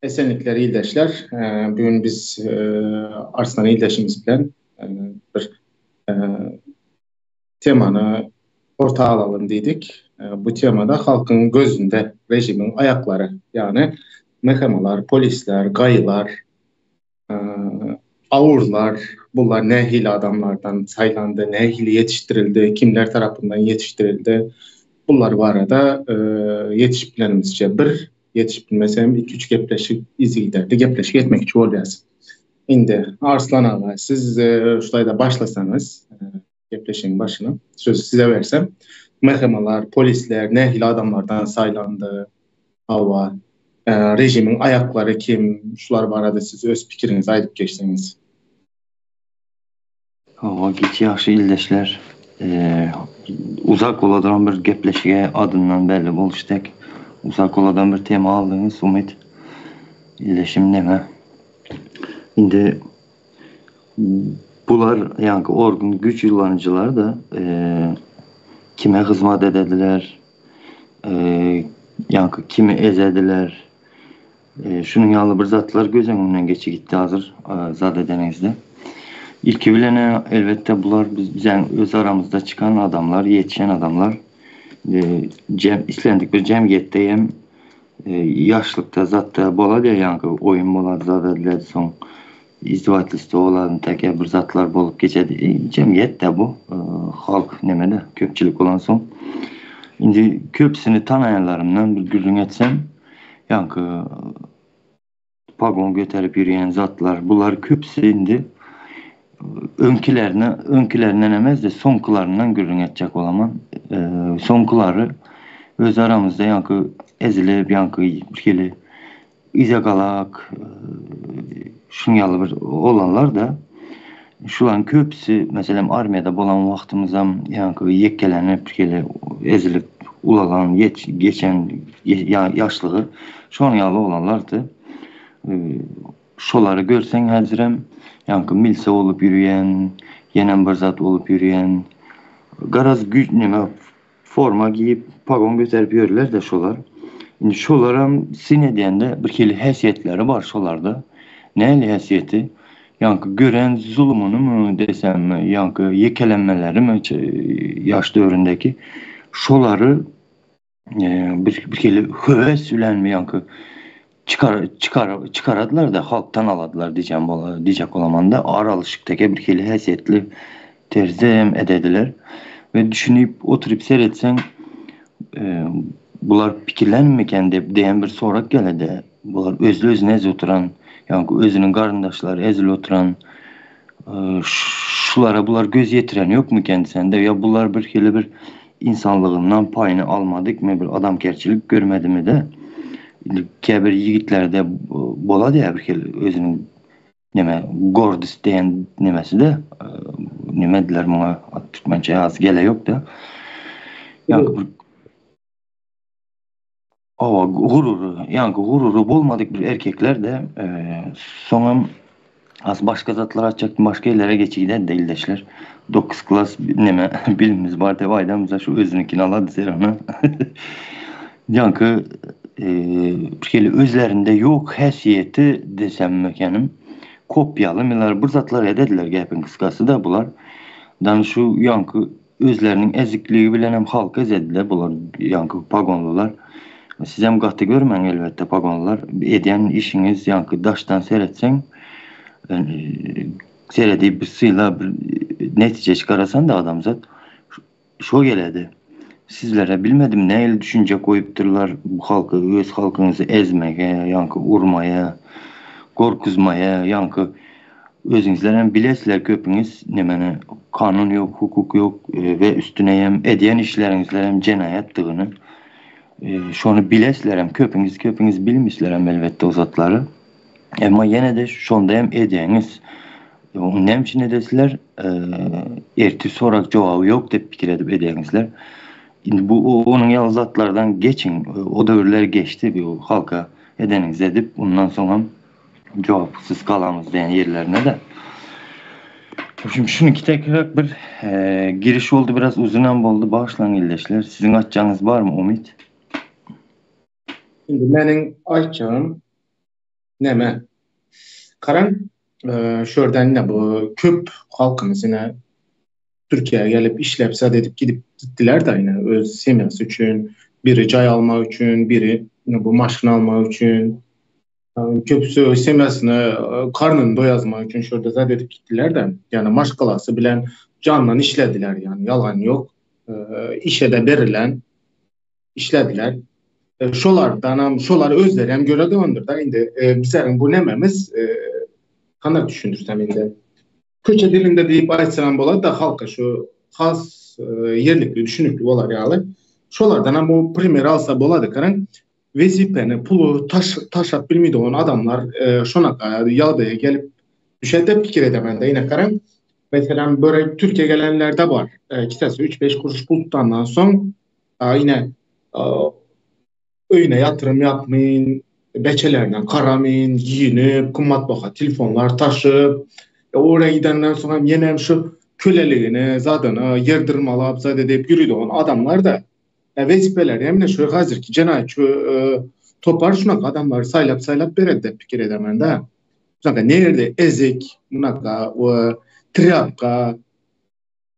Esenlikler ildeşler. Bu gün biz Arslan ildeşimiz bilen bir temany orta alalym diýdik. Bu temada halkyň gözünde režimiň aýaklary, ýagny MHM-lar, polisler, gaýylar, awurlar, bular nähili adamlardan saýlandy, nähili ýetişdirildi, kimler tarapyndan ýetişdirildi, bular barada ýetişip bilenimizçe bir, ýetişip bilmesem iki-üç gepleşik yzygiderli gepleşik etmekçi bolýas. Indi Arslan aga, siz şu taýda başlasaňyz, gepleşigiň başyny, sözi size bersem. MHM-lar, polisler nähili adamlardan saýlandy? Hawa, režimiň aýaklary kim? Şular barada siz öz pikiriňizi aýdyp geçseňiz. Hawa, giç ýagşy ildeşler. Uzak boladyran bir gepleşige adyndan belli bolşy dek uzak boladan bir tema aldyňyz Umyt ildeşim neme. Indi bular ýaňky organ güýç ýyllanyjylar-da kime hyzmat edediler, ýaňky kimi ezediler. Şunuň ýaly bir zatlar göz öňümden geçip gitdi hazir zat edeniňizde. Ilki bilen elbetde bular biz biziň öz aramyzda çykan adamlar, ýetişen adamlar. Islendik bir jemgyýetde hem ýaşlykda zatda bolady ýaňky oýun bolady zat ediledi soň izdewatelstwo bolady täke bir zatlar bolup geçedi. Jemgyýetde bu halk nemede köpçülik bolansoň. Indi köpüsini tanaýanlarymdan bir gürrüň etsem Ýaňky pagon göterip ýörýän zatlar, bular köpüsi indi öňkilerine, öňkilerinden emesde soňkularyndan gürrüň etjek bolaman. Soňkulary öz aramyzda ýaňky ezilip, ýaňky bir hili yza galak, şuň ýaly bir olanlar-da. Şularyň köpüsi, meselem, armiýada bolan wagtymyzam ýaňky ýekkelenip, bir hili ezilip ulalan, geçen ýaşlygy şonuň ýaly oglanlardy. Şolary görseň häzirem ýaňky milse bolup ýörýän, ýenem bir zat bolup ýörýän, garaz güýç neme forma geýip, pagon göterip ýörler-de şolar. Indi şolaram syn edýände bir hili häsiýetleri bar şolarda. Nähili häsiýeti? Ýaňky gören zulumynymy desemmi, ýaňky ýekelenmelerimi ýaş döwründäki şolary bir bir hili höwes bilenmi ýaňky çykar çykar çykaradylar-da halkdan aladylar diýjek diýjek bolamanda ar alyşykdaki bir hili häsiýetli terzde hem edediler we düşünip oturyp seretseň bular pikirlenmikän diýip diýen bir sorag geledi. Bular özli-özüne ezip oturan, ýaňky özüniň garyndaşlary ezilip oturan şulara bular göz ýetiren ýokmyken sende ýa bular bir hili bir insanlygyndan paýyny almadykmy bir adamkerçilik görmedimide indi käbir ýigitlerde bolady ýa bir hili özüniň neme gordost diýen nemeside neme diýler muňa türkmençe az gele ýokda ýaňky bir Hawa, gurury, ýaňky gurury bolmadyk bir erkekler-de, soňam az başga zatlar aýtjakdym, başga ýerlere geçigidä-de ildeşler. Dokuz klas neme bilimimiz bar diýip aýdamyzda şu özüniňkini alady serana. Ýaňky bir hili özlerinde ýok häsiýeti desemmekenim, kopýalymylar bir zatlar edediler gepiň gysgasy-da bular. Dan şu ýaňky Özleriniň ezikligi bilenem halky ezediler bular ýaňky pagonlylar. Sizem gaty görmäň elbetde pagonlylar. Edýän işiňiz ýaňky daşdan seretseň seredip bir syla bir netije çykarasanda adamzat şo geledi. Sizlere bilmedim nähili düşünje goýupdyrlar bu halky öz halkyňyzy ezmege ýaňky urmaýa gorkuzmaýa ýaňky Özüňizlerem bilesizler köpüňiz nemeni kanun ýok hukuk ýok we üstüneýem edýän işleriňizlerem jenaýatdygyny şony bilesizlerem köpüňiz köpüňiz bilmişlerem elbetde o zatlary emma ýenede şondaýam edýäňiz ony näme üçin edesizler ertir sorag jogaby ýok diýip pikir edip edýäňizler indi bu onuň ýaly zatlardan geçiň o döwürler geçdi bu halka edeniňizi edip ondan soňam Jogapsyz galamyz diýen ýerlerine-de. Şimdi şununki tekrar bir e, giriş oldu biraz uzunam boldy. Bagyşlaň ildeşler. Siziň aýtjagyňyz barmy Umyt? Şimdi meniň aýtjagym. Näme? Garaň, şu ýerden ine bu köp halkymyz ine Türkiýä gelip işläp zat edip gidip gitdiler-de ine öz semýasy üçin, biri jaý almak üçin, biri ine bu maşyn almak üçin. Köpüsi öz semýasyny, karnyny doýazmak üçin şu ýerde zat edip gitdiler-de. Ýagny maşgalasy bilen jandan işlediler, ýagny ýalan ýok. Işe-de berilen işlediler. Şolardanam, şolar özleri hem göre döndürdi. Indi bizleriň bu nememiz, kandak düşündirsem indi. Köçe dilinde diýip aýtsaňam bolar-da halka şu has ýerlikli, düşünikli bolar ýaly. Şolardanam bu primer alsa bolady garaň. Wezipeni, puly taş taşlap bilmeýdigan adamlar şonaka ýagdaýa gelip düşer diýip pikir edemende ine garaň. Meselem, börek Türkiýä gelenlerde bar. Kisesi üç-beş kuruş pul tutandan soň ine öýüne ýatyrym ýapmyn, beçelerine garamyn, giýinip, gymmatbaha telefonlar taşyp, oraya gidenden soň hem ýene hem şu köleligini, zadyny ýer dyrmalap, zat edip ýörüdigan adamlar-da. Wezipeleri hem-de şu häzirki jenaýatçy topar şunaka adamlary saýlap-saýlap beredi diýip pikir edemän-de. Şunaka nirede ezik, munaka trýapka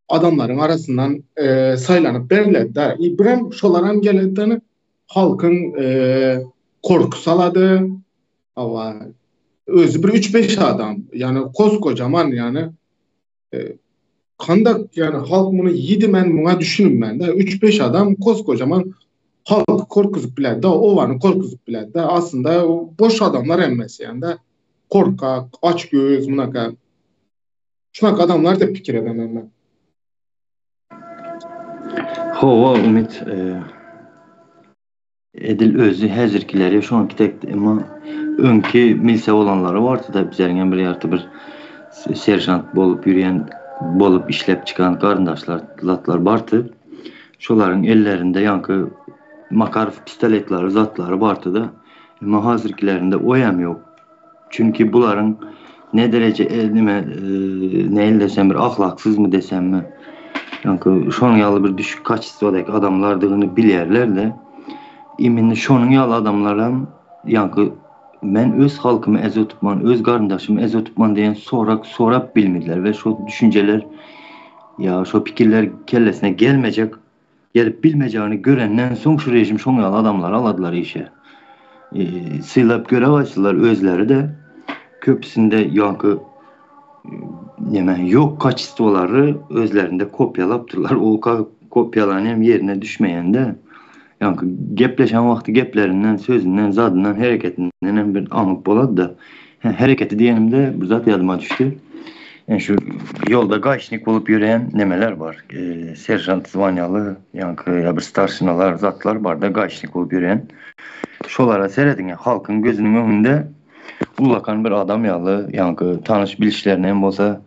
adamlaryň arasyndan saýlanyp beriledi-de. I birem şolaram geledi-de halkyň korky salady. Hawa, özi bir üç-beş adam, ýagny koskojaman, ýagny Kandak ýani halk muny ýedi men muňa düşüninmän da 3-5 adam koskojaman halky korkuzyp biler da obany korkuzyp biler da aslynda boş adamlar hemmesi ýani da korkak aç göz munaka şunaka adamlar dep pikir edemem men. Hawa Umyt Edil özi häzirkileri şoňki tek emma öňki milse bolanlary bardy-da bizleriňem bir ýarty bir seržant bolup ýürýän bolup işläp çykan garyndaşlar zatlar bardy. Şolaryň ellerinde ýaňky Makarow pistoletlary zatlary bardy-da. Emma hazirkilerinde oýam ýok. Çünki bularyň ne dereje nime nähili desem bir ahlaksyzmy desemmi ýaňky şonuň ýaly bir düşük kaçestwodaki adamlardygyny bilýärler-de imini şonuň ýaly adamlaram ýaňky men öz halkymy eze tutman öz garyndaşymy eze tutman diýen sorak sorap bilmediler we şo düşünjeler ýa şo pikirler kellesine gelmejek Gelip bilmejegini görenden soň şu režim şoň ýaly adamlary aladylar işe. Sylap göre başladylar özleri-de köpüsinde ýaňky neme ýok kaçestwolary özlerinde kopýalapdyrlar. O kopýalan hem ýerine düşmeýände ýaňky gepleşen wagty geplerinden, sözünden, zadyndan, hereketinden hem bir aňyp bolady-da. Hereketi diýenimde bir zat ýadyma düşdi. Yani şu ýolda gaýşnik bolup ýören nemeler bar. Seržant zwanýaly, ýaňky ýa bir starşinalar, zatlar bar-da gaýşnik bolup ýören. Şolara serediň, halkyň gözüniň öňünde ullakan bir adam ýaly, ýaňky tanyş bilişlerine hem bolsa,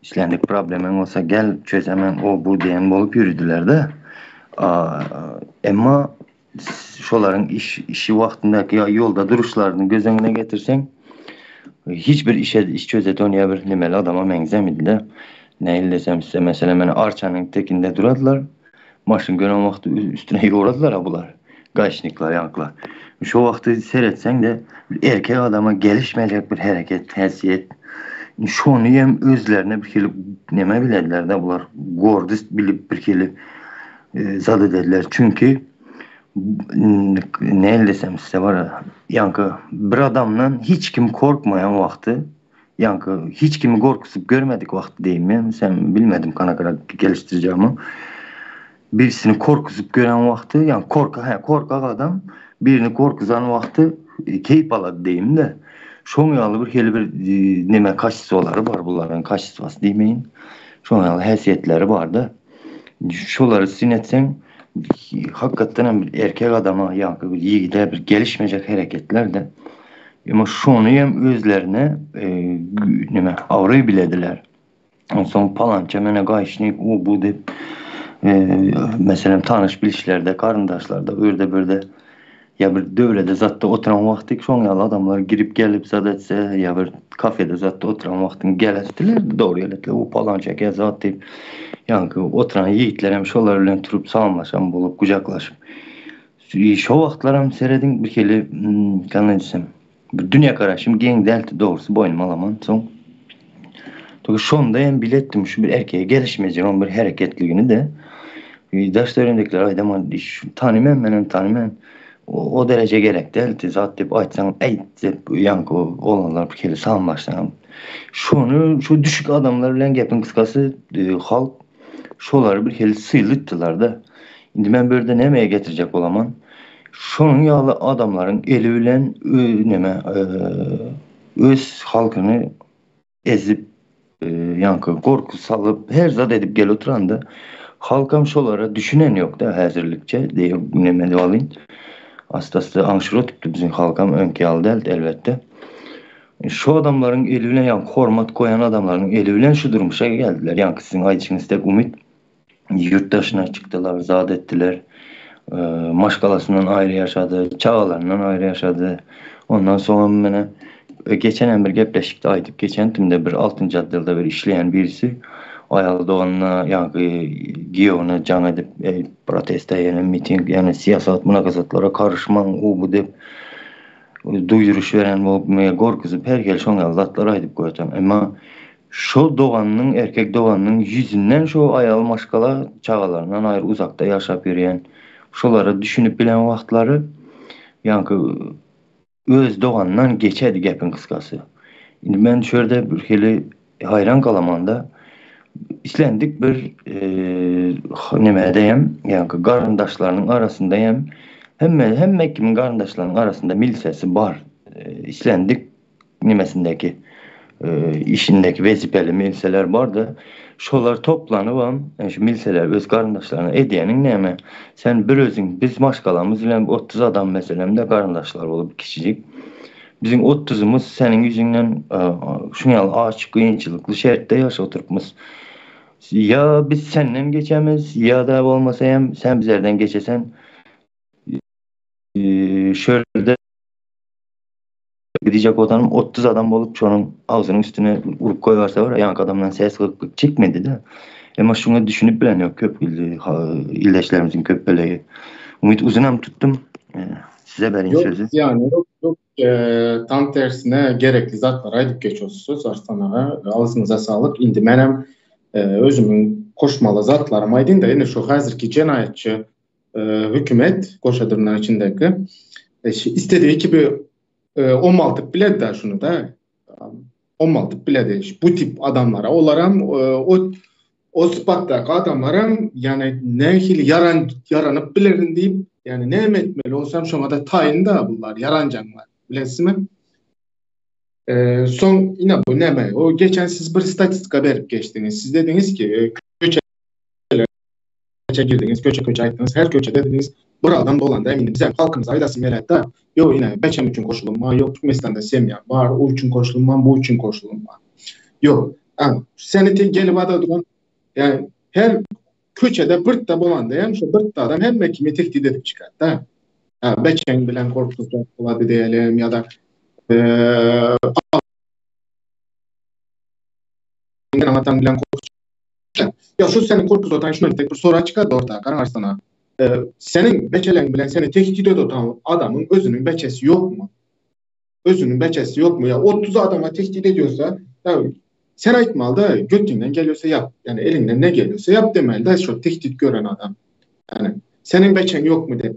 islendik problemeň bolsa gel çözemen o bu diýen bolup ýörüdiler-de. Emma şolaryň iş işi wagtyndaky ýa ýolda duruşlaryny göz öňüne getirseň, hiç bir işe iş çözeden ýa bir nemeli adama meňzemidi-de. Nähili desem size, meselem, meni arçanyň tekinde duradylar. Maşyn gören wagty üstüne ýoradylar-a bular. Gaýşnikler ýaňkylar. Şo wagty seretseň-de, erkek adama gelişmejek bir hereket, häsiýet. Şony hem özlerine bir hili neme bilediler-de bular, gordost bilip bir hili zat ederler. Çünki näl desem size bar ýaňky bir adamdan hiç kim korkmaýan wagty ýaňky hiç kimi gorkuzyp görmedik wagty diýeyim men sen bilmedim kanakara gelişdirjegimi birisini korkuzyp gören wagty ýa korka hä korkak adam birini korkuzan wagty keýp alady diýeyim-de şoň ýaly bir hili bir neme kaçestwolary bar bularyň kaçestwasy diýmeýin şoň ýaly häsiýetleri barda Şolary syn etseň, hakykatdan hem bir erkek adama ýa-da bir ýigide bir gelişmejek hereketler-de. Emma şony hem özlerine neme, abraý bilediler. Onsoň palança mene gaýyşnik, o bu diýip, meselem, tanyş-bilişlerde, garyndaşlarda, o ýerde-bu ýerde Ýa bir döwlede zatda oturan wagty şoň ýaly adamlar girip gelip zat etse, ýa bir kafede zatda oturan wagtyň geletdiler, dogry geletdiler, o palança eke zat diýip, ýaňky oturan ýigitler hem şolar bilen turup salamlaşan bolup, gujaklaşyp. Şo wagtlaram serediň bir hili, kanday diýsem. Bir dünýägaraşym geň däldi dogrusy boýnuma alaman soň. Şonda hem biletdim şu bir erkeğe gelişmejek on bir hereketligini-de. Daş töweregimdekiler aýdaman tanyman menem tanyman. O dereje gerek däldi zat diýip aýtsaň äýt diýip ýaňky oglanlar bir hili san başlaýan. Şony şu düşük adamlar bilen gepiň gysgasy halk şolary bir hili sylypdylar-da. Indi men bu ýerde nämeye getirjek bolaman? Şonuň ýaly adamlaryň eli bilen neme öz halkyny ezip ýaňky gorky salyp her zat edip gelip oturanda halkam şolara düşünen ýokda häzirlikçe diýip neme diýip alyň. Asta-asta aňşyr oturupdy biziň halkam öňki ýaly däldi elbetde. Şu adamlaryň eli bilen ýaňky hormat goýan adamlaryň eli bilen şu durmuşa geldiler. Ýaňky siziň aýdyşyňyz dek umyt ýurt daşyna çykdylar, zat etdiler. Maşgalasyndan aýry ýaşady, çagalaryndan aýry ýaşady. Ondan soňam mene geçenem bir gepleşikde aýdyp geçendim-de bir altynjy otdelda bir işleýän birisi aýal doganyna ýaňky giýewine jaň edip, eý proteste ýene miting, ýene syýasat munakasatlara karyşmaň u bu diýip duýduryş beren bolup meni gorkuzyp her hili şoň ýaly zatlar aýdyp goýatan. Emma Şol doganynyň, erkek doganynyň ýüzünden şo aýal maşgala çagalaryndan aýry uzakda ýaşap ýörýän. Şolara düşünip bilen wagtlary ýaňky öz doganyndan geçedi gepiň gysgasy. Indi men şu ýerde bir hili haýran galamanda islendik bir nemede hem ýaňky garyndaşlarynyň arasynda hem hemme hemme kimiň garyndaşlarynyň arasynda milsesi bar. Islendik nemesindäki işindäki wezipeli milseler bardy. Şolar toplanybam, ýani şu milseler öz garyndaşlaryna edýäniň näme? Sen bir özüň, biz maşgalamyz bilen 30 adam meselemde garyndaşlar bolup kiçijik. Biziň otuzymyz seniň ýüzüňden şuň ýaly aç, kynçylykly şertde ýaşap oturypmyz. Ýa biz senden geçemiz, ýa-da bolmasa hem sen bizlerden geçesen. Şu ýerde Gidijek bolsanym 30 adam bolup şonuň agzynyň üstüne urup goýberse bar, ýaňky adamdan ses gykylyk çekmedi-de. Emma şuňa düşünip bilen ýok köp ildeşlerimiziň köp bölegi. Umyt uzynam tutdum. Size berin sözü. Ýok, ýany ýok, ýok. Tam tersine gerekli zatlar aýdyp geçiyorsunuz Arslan aga. Agzyňyza saglyk. Indi menem özümiň goşmaly zatlarymy aýdyn-da, indi şu häzirki jenaýatçy hökümet goşa dyrnak içindäki istediği gibi omaltyp biledi da şunu da omaltyp biledi bu tip adamlara olaram o o sypatdaky adamlaram yani nähili ýaran ýaranyp bilerin diýip yani näme etmeli bolsam şoňa da taýyn da bunlar ýaranjaňlar bilesizmi soň ine bu näme o geçen siz bir statistika berip geçdiňiz siz dediňiz ki köçe Köçe girdiňiz, köçe-köçe aýtdyňyz, her köçede dediňiz, bir adam bolanda indi bizem halkymyza aýdasym gelýär-de, ýok ine beçem üçin goşulynma, ýok Türkmenistanda semýa bar, o üçin goşulynma, bu üçin goşulynma. Ýok. A, seni gelip ada duran, ýa her köçede birde bolanda hem şo birde adam hemme kimi tehdit edip çykar-da. Ha, beçeň bilen gorkuzjak bolady diýelim ýa-da atan bilen korkuzjak Ya şu seni korkuzatan şuna tek bir soru çıkardı orta Karan Arslan'a. Ee, senin beçelen bilen seni tehdit ediyor adamın özünün beçesi yok mu? Özünün beçesi yok mu? Ya 30 adama tehdit ediyorsa ya sen aytmalı da götünden geliyorsa yap. Yani elinden ne geliyorsa yap demeli de şu tehdit gören adam. Yani senin beçen yok mu de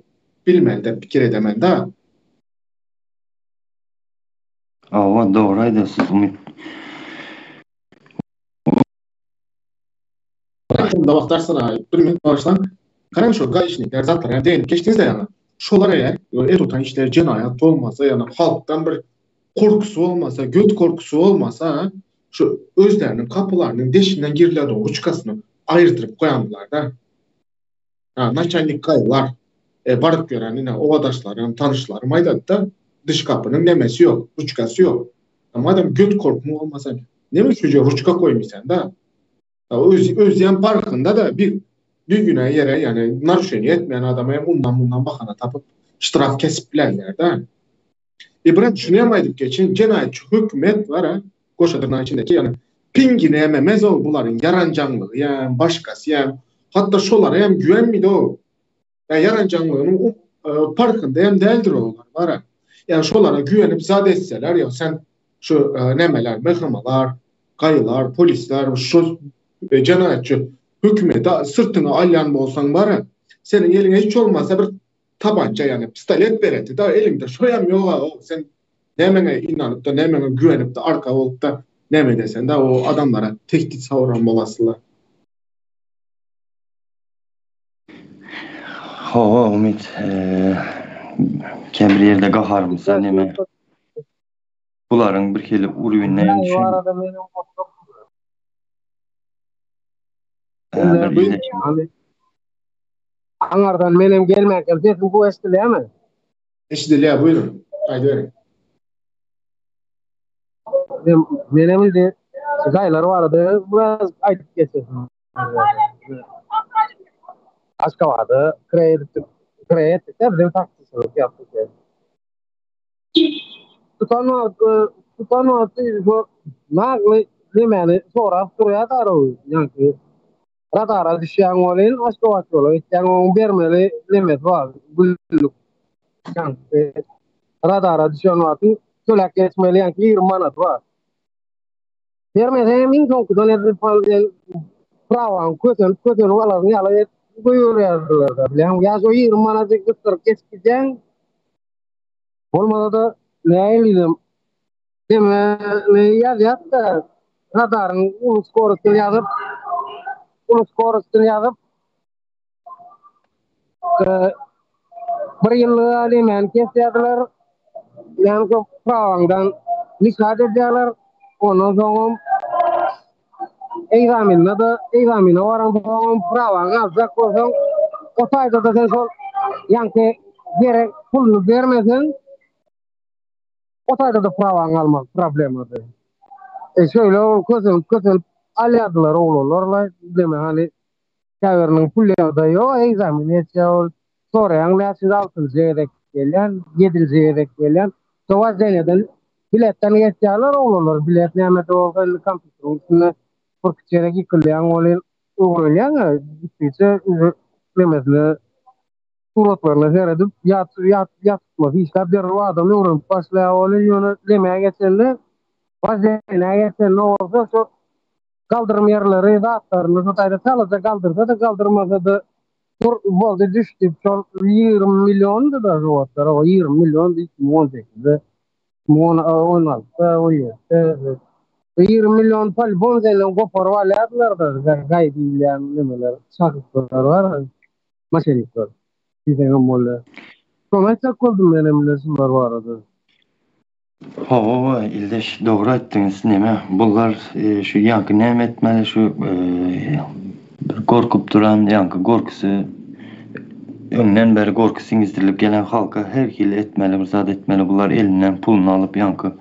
bilmeli de pikir edemeli de. Awa dogry aýdasys Umyt. Da wagt arsana bir minut bagyşlaň. Garaň şo gaişnikler zatlar ýa degin geçdiňizde ýaňy. Şolar eger el tutan işler jenaýat bolmasa ýagny halkdan bir korkusy bolmasa göt korkusy bolmasa şu özleriniň kapylarynyň deşinden girilen ruçkasyny aýyrdyryp goýandylarda. Ha naçalnik gaýylar e, baryp gören ine obadaşlarym tanyşlarym aýdady-da dış kapynyň nemesi ýok ruçkasy ýok. Madem göt korkuň bolmasa neme üçin ruçka goýmaýsan-da? Öz özýän parhynda da bir bir güne ýere ýani narušeniýe etmeýän adama hem undan mundan bahana tapyp ştraf kesip bilerler-de. E brat şuny hem aýdyp geçeýin, jenaýatçy hökümet bar a, goşa dyrnak içindeki ýani pingine hem emez o bularyň ýaranjaňlygy hem başgasy hem hatda şolara hem güwenmidi o. Ýa ýaranjaňlygynyň parhynda hem däldir olar bar a. Ýa şolara güwenip zat etseler, ýa sen şu nämeler, MHM-lar, gaýylar, polisler, şu jenaýatçy hökümeti syrtyňa alýan bolsaň bara, seniň eliňe hiç bolmasa bir tabança, ýagny pistolet beredi-de, eliňde şoýam ýog-a, sen Nämeňe ynanyp-da, nämeňe güwenip-de, arka bolup-da näme edesen-de, o adamlara tehdit sawran bolasylar. Hawa, Umyt, käbir ýerde gaharymyza neme, bularyň bir hili urwinine hem düşen. Aňardan menem gelmänkäm sesim gowy eşidilýärmi? Eşidilýär, buýruň, aýdyberiň. Menem indi jaýlar barada biraz aýdyp geçesim. Aşgabada kireý edip, kireý etdik de bizem taksiçilik ýapdyk. Tutan wagty, tutan wagty şu nagly nemäni sorap durýar daraw, ýaňky radara düşýäň welin Aşgabat ýola gitýäň oň bermeli nemesi bar günlük ýaňky radara düşen wagtyň töläp geçmeli ýaňky 20 manat bar. Bermeseň iň soňkudan edil prawaň kösenip kösenip alaryň ýaly edip goýberýärdiler-de bilýäňmi ýa şo 20 manady gysdyryp geçip gidýäň bolmasa-da nähili Deme ýazýas-da, radaryň uly skorostyny ýazyp, uly skorostyny ýazyp, bir ýyllyga nemäni kesýärdiler, ýagny şo prawaňdan likat edýärler, ondan soňam ekzamende-de, ekzamene baransoňam prawaňy aljak bolsaň, o taýda-da sen şol ýaňky gerek puluny bermeseň, O taýda-da prawaňy almak problemady. E şeýle ol kösenip kösenip alýardylar oglanlar-la, deme hany käbiriniň pul ýagdaýy ýok, ekzamen geçýär ol. Soraýaň 506-njy gezek gelýän, ýedinji gezek gelýän. Şo wozdenýeden biletden geçýärler oglanlar, bilet näme-de bolsa indi kompýuteriň üstünde bir kiçiräk ýykylýaň welin öwrenýäň-ä, gitdigiçe nemesine Suratlaryna seredip, ýat, ýat, ýatutmasy işläp derrew adam öwrenip başlaýar welin, ýöne lemä geçende, bazenä geçende bolsa şo galdyrym ýerleri, zatlaryny şo taýda çalaja galdyrsa-da, galdyrmasa-da, dur, boldy, düş diýip, şol 20 milliondy-da şo wagtlar, o 20 milliondy 2018-de, 2016-da, 17-de, 20 million polibom senden goparyp alýardylar-da, gaý diýilýän nemeler, şahslar bar. Maşennikler. Diýseňem bolýar. Şony aýtjak boldum men hem bile şular barada. Hawa ildeş dogry aýtdyňyz neme bular şu ýaňky näme etmeli şu bir gorkup duran ýaňky gorkusy öňden beri gorky siňizdirilip gelen halka her hili etmeli bir zat etmeli bular elinden puluny alyp ýaňky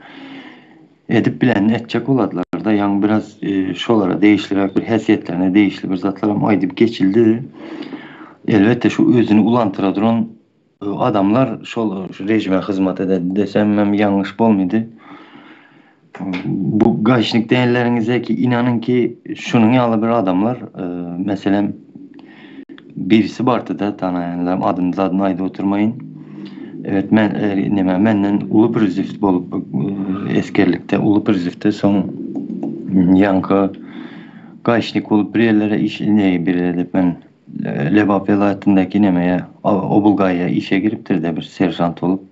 edip bilenini etjek boladylarda ýaňy biraz şolara degişliräk bir häsiýetlerine degişli bir zatlaram aýdyp geçildi. Elbetde şu özüni ulantyra duran adamlar şol rejime hyzmat ededi desemem ýalňyş bolmydy. Bu gaýşnik dälleriňize ki inanyň ki şunuň ýaly bir adamlar meselem Birisi bardy-da tanaýanlarym, adyny zadyny aýdyp oturmaýyn. Evet men neme menden uly priziwst bolup esgerlikde uly priziwde soň ýaňky gaýşnik bolup bir ýerlere iş ne bir ýere diýip men Lebap welaýatyndaky nemeye Obulgaýa işe giripdir-de bir seržant bolup.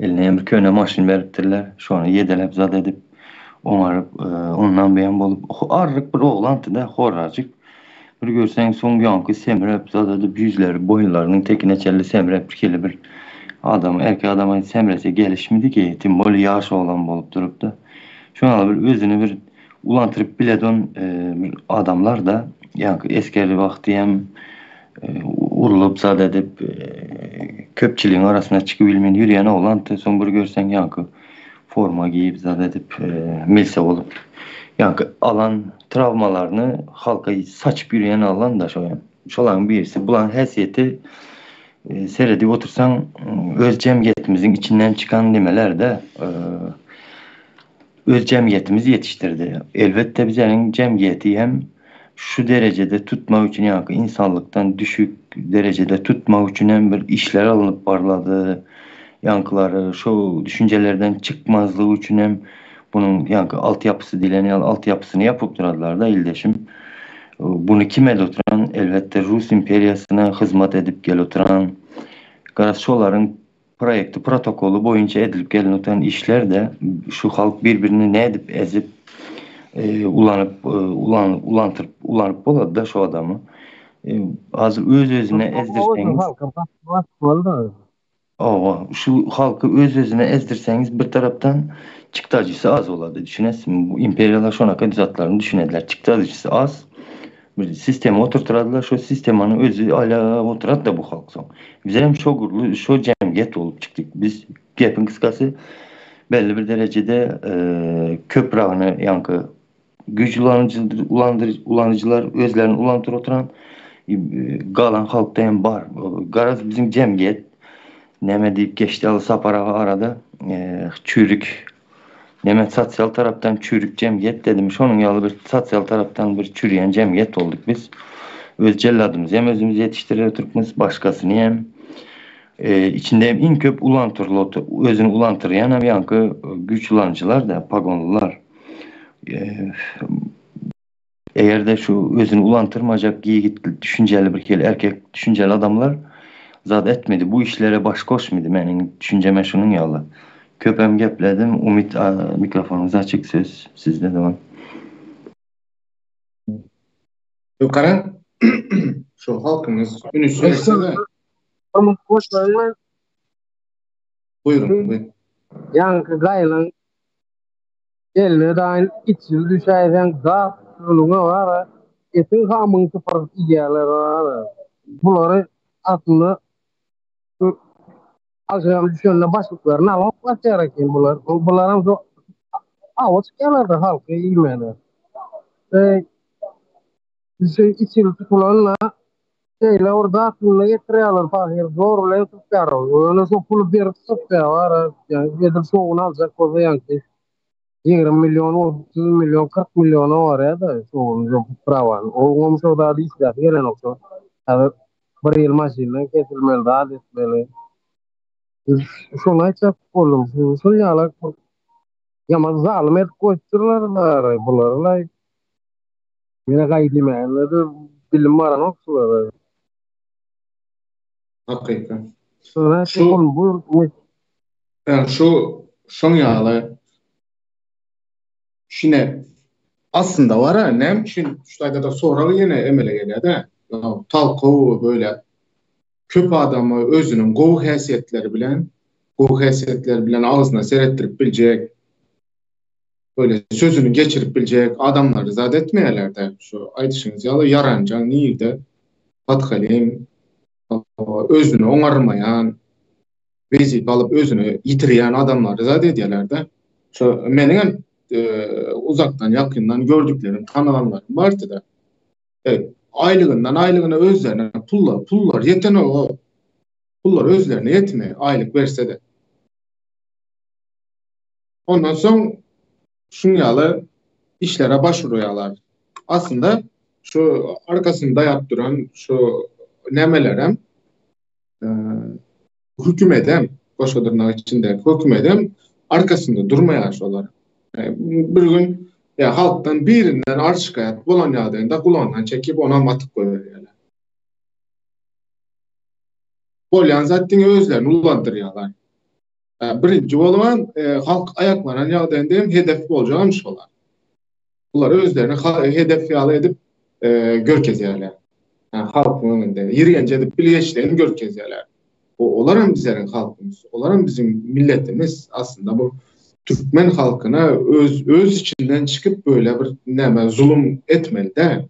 Eline hem bir köne maşyn beripdirler. Şony ýedeläp zat edip oňaryp ondan buýan bolup arryk bir oglandy-da horrajyk. Bir görseň soň ýaňky semrep zat edip ýüzleri boýunlarynyň tekine çenli semrep bir hili bir adam erkek adama semrese gelişmidi ki tim bolýa ýaş oglan bolup durupda. Şoňa bir özüni bir ulantyryp biledon bir adamlar da ýaňky esger wagty hem urlup zat edip köpçüligiň arasyna çykyp bilmän ýürýän oglandy soň bir görseň ýaňky forma geýip zat edip milse bolup ýaňky alan trawmalaryny halka saçyp ýürýän oglan da şo hem. Şolaryň birisi. Bularyň häsiýeti seredip otursaň öz jemgyýetimiziň içinden çykan nimeler-de öz jemgyýetimiz ýetişdirdi. Elbetde bizeniň jemgyýeti hem şu derejede tutmak üçin ýaňky insanlykdan düşük derejede tutmak üçin hem bir işler alnyp barylady. Ýaňkylary şo düşünjelerden çykmazlygy üçin hem bunuň ýaňky altyapysy diýlen ýaly altyapysyny ýapyp duradylar-da ildeşim. Buny kim edip oturan? Elbetde Rus imperiýasyna hyzmat edip gelip oturan, garaz şolaryň proýekti, protokoly boýunça edilip gelin oturan işler-de şu halk bir-birini nädip ezip, ulanyp, ulantyryp, ulanyp bolady-da şu adamy. Hazir öz-özüne ezdirseňiz. Hawa, şu halky öz-özüne ezdirseňiz bir tarapdan çykdajysy az bolady, düşünesizmi? Bu imperiýalar şonaka zatlaryny düşünediler. Çykdajysy az, bir sistema oturtyradylar, şo sistemanyň özi aýlap oturady-da bu halk soň. Biz hem şo gurly, şo jemgyýet bolup çykdyk. Biz gepiň gysgasy belli bir derejede köpragyny ýaňky güýç ulanyjylar özlerini ulantyr oturan galan halkda hem bar. Garaz biziň jemgyýet näme diýip geçdi al Sapar aga arada çürik näme sosial tarapdan çürik jemgyýet dedim. Şonuň ýaly bir sosial tarapdan bir çürýän jemgyýet bolduk biz. Öz jelladymyzy hem özümiz ýetişdirer oturupmyz, başgasyny hem. Içinde hem iň köp ulantyryl özüni ulantyrýan hem ýaňky güýç ulanyjylar-da, pagonlylar. Eger-de şu özüni ulantyrmajak ýigit düşünjeli bir hili erkek düşünjeli adamlar zat etmedi, bu işlere baş goşmady meniň düşünjeme şunuň ýaly. Köpem gepledim, Umyt mikrofonyňyz açyk söz sizde dogan. Garaň şu halkymyz ünüs berse-de. Buýruň, buýruň. Ýaňky gaýynyň Eline daýyn içil düşäýseň gap öňüňe bara etiň hamyny sypyryp iýýärler bara. Bulary aslynda şu agşam düşende başlyklaryny alyp gaçýar eken bular. Bularam şu awa çykýarlar-da halky iýmäne. Eý şu içil tutulanda şeýle bir datlyny getirýärler pahyr zor bilen tutýar. Ýöne şo puly berip tutýar bara edil şowuny aljak bolsa ýaňky 20 million, 30 million, 40 milliona barýar-da şowuny şo prawany. Oňam şo zady işläsi gelenok şo. Häzir bir ýyl maşyndan kesilmeli, zat etmeli. Şony aýtjak boldum. Şol ýaly ýaman zalym edip goýupdyrlar bary bulary. Ýene gaý diýmäge-de dilim baranok şulara. Hakyky. Şu şu şoň ýaly şine aslynda bar-a näme üçin şu taýda-da sorag ýene emele gelýär-de. Talkow böyle köp adamy özüniň gowy häsiýetleri bilen gowy häsiýetleri bilen agzyna seretdirip biljek böyle sözüni geçirip biljek adamlary zat etmeýärler-de. Şu aýdyşyňyz ýaly ýaranjaň nirde Pathalim özüni oňarmaýan, wezipe alyp özüni ýitirýän adamlary zat edýärler-de. Şu meniň hem e, uzakdan ýakyndan gördüklerim, tanaganlarym bardy-da. E, aýlygyndan aýlygyna özlerine pullar, pullar ýetenok. Pullar özlerine ýetmeýär, aýlyk berse-de. Ondan soň şuň ýaly işlere baş urýarlar. Aslynda şu arkasyny daýap duran şu nämelerem hökümetem, goşa dyrnak içindäki hökümetem arkasynda durmaýar şolar. Bir gün ýa halkdan birinden arz-şikaýat bolan ýagdaýynda gulagyndan çekip onam atyp goýberýärler. Bolýan zat diňe özlerini ullandyrýarlar. Birinji bolman halk aýaklanan ýagdaýynda hem hedef boljagam şolar. Bular özlerini hedef ýaly edip görkezýärler. Halkyň öňünde ýigrenç edip bilgeşleýin görkezýärler. Olar hem bizleriň halkymyz, olar hem biziň milletimiz. Aslynda bu türkmen halkyna öz öz içinden çykyp böyle bir näme zulum etmeli däl.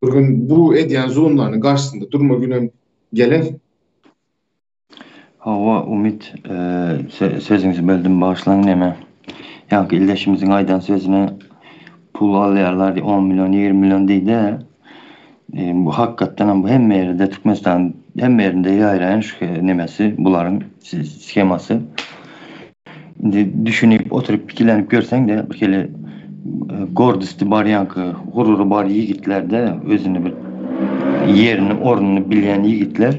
Bir gün bu edýän zulumlarynyň garşysynda durma günem geler. Hawa Umyt sözüňizi böldüm bagyşlaň neme ýaňky ildeşimiziň aýdan sözüne pul alýarlar diýip on million ýigrimi million diýdä bu hakykatdanam bu hemme ýerde Türkmenistan hemme ýerinde ýaýraýan şu nemesi bularyň shemasy indi düşünip oturyp pikirlenip görseňde bir hili gordosti bar ýaňky gurury bar ýigitlerde özüni bir ýerini ornuny bilýän ýigitler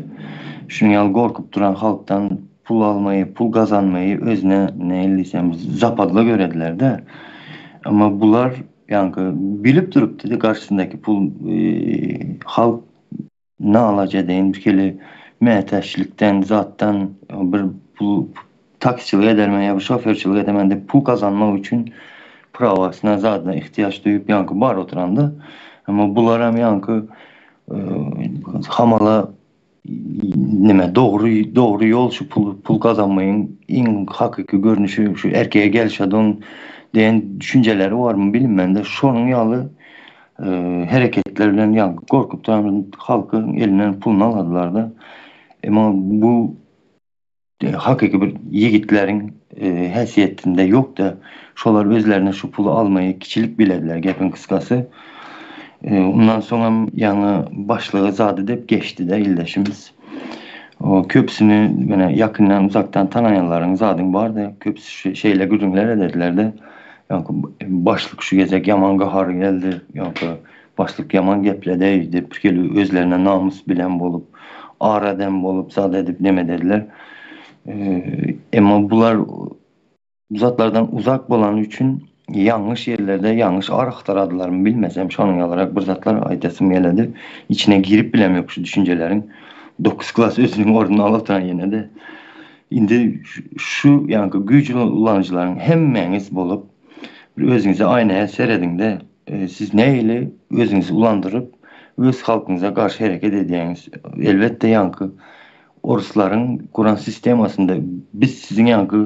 şunuň ýaly gorkup duran halkdan. pul almaýy, pul gazanmaýy özüne nähili diýsem zapadla görediler-de. Emma bular ýaňky bilip durupdy-da garşysyndaky pul halk nalaç edeýin bir hili mätäçlikden zatdan bir pul taksiçilik edermen ýa bir şoferçilik edermen diýip pul gazanmak üçin prawasyna zadyna ihtiýaç duýup ýaňky bar oturanda. Emma bularam ýaňky hamala nime dogry dogry ýol şu pul pul gazanmagyň iň hakyky görnüşi şu erkege gelşedon diýen düşünjeleri barmy bilinmende şonuň ýaly hereketler bilen ýaňky gorkup duran halkyň elinden puluny aldylarda. Emma bu hakyky bir ýigitleriň häsiýetinde ýokdy. Şolar özlerine şu puly almaýy kiçilik bilediler gepiň kysgasy. Ondan soňam ýaňy başlygy zady dep geçdi-de ildeşimiz. O köpüsini mene ýakyndan uzakdan tanaýanlaryň zadyň bardy. Köpüsi şeýle gürrüňler ederdiler-de. Ýaňky başlyk şu gezek ýaman gahary geldi. Ýaňky Başlyk ýaman gepledi diýip, birhili özlerine namys bilen bolup, ar eden bolup, zat edip neme dediler. Emma bular bu zatlardan uzak bolany üçin ýalňyş ýerlerde ýalňyş ar agtaradylarmy bilmesem, şonuň ýalyrak bir zatlar aýdasym geledi. Içine girip bilemok şu düşünjeleriň. Dokuz klas özüniň ornuny alyp oturan ýene-de. Indi şu ýaňky güýç ulanyjylaryň hemmäňiz bolup, bir özüňize aýnaya serediňde, Siz nähili özüňizi ulandyryp, öz halkyňyza garşy hereket edýäňiz? Elbetde ýaňky oruslaryň guran sistemasynda biz siziň ýaňky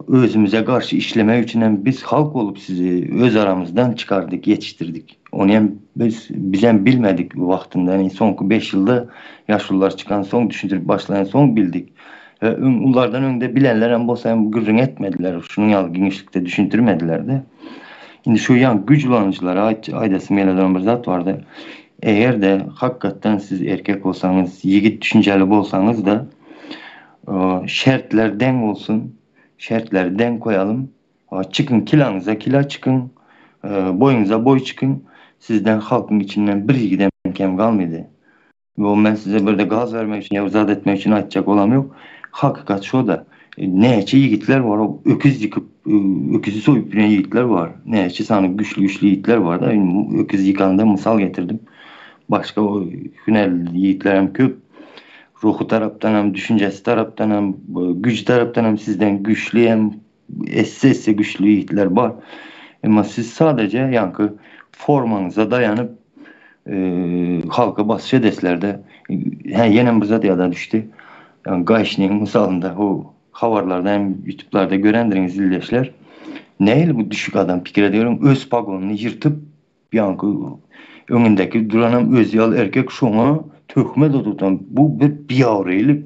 özümize garşy işlemek üçin hem biz halk bolup sizi öz aramyzdan çykardyk, ýetişdirdik. Ony hem biz bizem bilmedik wagtynda, ýagny soňky beş ýylda ýaşulular çykan soň düşündirip başlaýan soň bildik. Öň ulardan öňde bilenler hem bolsa hem gürrüň etmediler, şunuň ýaly giňişlikde düşündirmediler-de. Indi şu ýaňky güýç ulanyjylara aýdasym gelýän bir zat bardy. Eger-de hakykatdan siz erkek bolsaňyz, ýigit düşünjeli bolsaňyz-da, şertler deň bolsun, şertleri deň koýalym. Çykyň kilaňyza kila çykyň, boýuňyza boý çykyň, sizden halkyň içinden bir ýigidem kem galmydy. Ýok, men size birde gaz bermek üçin ýa bir zat etmek üçin aýtjak bolam ýok. Hakykat şo-da. Näçe ýigitler bar, o öküz ýykyp, öküzi soýup bilen ýigitler bar. Näçe sany güýçli-güýçli ýigitler bar-da. Indi öküz ýykanda mysal getirdim. Başga o hünärli ýigitler hem köp. Ruhy tarapdan hem, düşünjesi tarapdan hem, güýji tarapdan hem sizden güýçli hem, esse-esse güýçli ýigitler bar. Emma siz sadaje ýaňky formaňyza daýanyp halka basyş edeslerde. Hä ýenem bir zat ýada düşdi. Gaýşnigiň mysalynda bu habarlarda hem ýutublarda görendiriňiz ildeşler. Nähili bu düşük adam pikir ediyorum öz pagonyny ýyrtyp ýaňky öňündäki duranam özi ýaly erkek şoňa töhmet oturtan bu bir biabraýlyk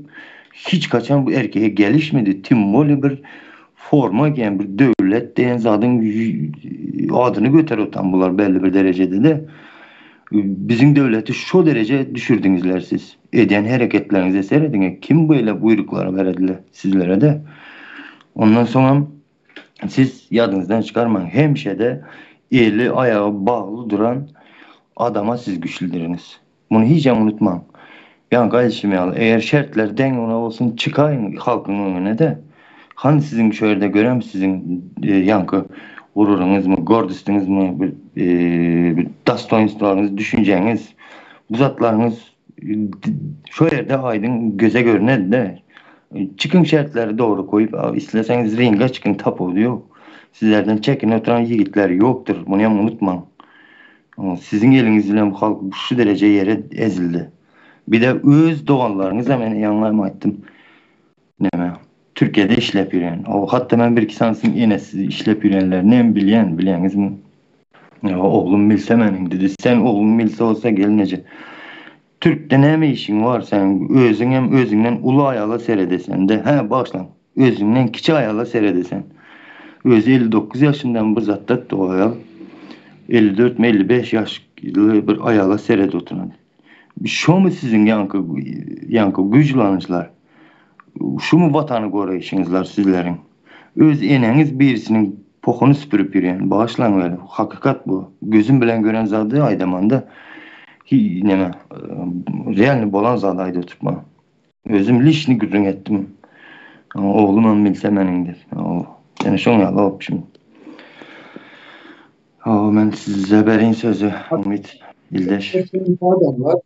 hiç haçan bu erkege gelişmedi tim bolýa bir forma geýen bir döwlet diýen zadyň adyny göterip otan bular belli bir derejede-de biziň döwleti şo dereje düşürdiňizler siz edýän hereketleriňize serediňe kim beýle buýruklary berediler sizlere-de ondan soňam siz ýadyňyzdan çykarmaň hemişe-de eli aýagy bagly duran adama siz güçlüdiriňiz. Muny hijem unutmaň. Ýaňky aýdyşym ýaly, eger şertler deň bolan bolsun, çykaýyň halkyň öňüne-de. Hany siziň şu ýerde görem siziň ýaňky gururyňyzmy, gordostyňyzmy, bir bir dostoýnstwaňyz, düşünjäňiz, bu zatlaryňyz şo ýerde aýdyň göze görünedi-de. Çykyň şertleri dogry goýup, isleseňiz ringe çykyň tapawudy ýok. Sizlerden çekinip oturan ýigitler ýokdur, muny hem unutmaň. Siziň eliňiz bilen bu halk şu dereje ýere ezildi. Bir-de öz doganlaryňyzam ene ýaňy aýtdym. Näme? Türkiýede işläp ýören. O hatda men bir-iki sanysynyň enesi işläp ýörenlerini hem bilýän, bilýäňizmi? Ýa oglum bilse meniň diýdi. Sen ogluň bilse bolsa gelneje. Türkde näme işiň bar seň? Özüňem özüňden uly aýala seredesende. Hä, bagyşlaň. Özüňden kiçi aýala seredesen. Özi 59 ýaşyndan bir zatdatdy o aýal. 54 mi 55 ýaşly bir aýala seredip oturan. Şomy siziň ýaňky ýaňky güýçlanyjylar? Şumy watany goraýşyňyzlar sizleriň? Öz eneňiz birisiniň pohuny süpürip ýörýän. Bagyşlaň weli, hakykat bu. Gözüm bilen gören zady aýdamanda hi neme realny bolan zady aýdyp oturtma. Özüm liçni gürrüň etdim. Oglumam bilse meniň diýip. Ýöne şoň ýaly wobşim. Hawa men size berin sözi Umyt ildeş. Adamlar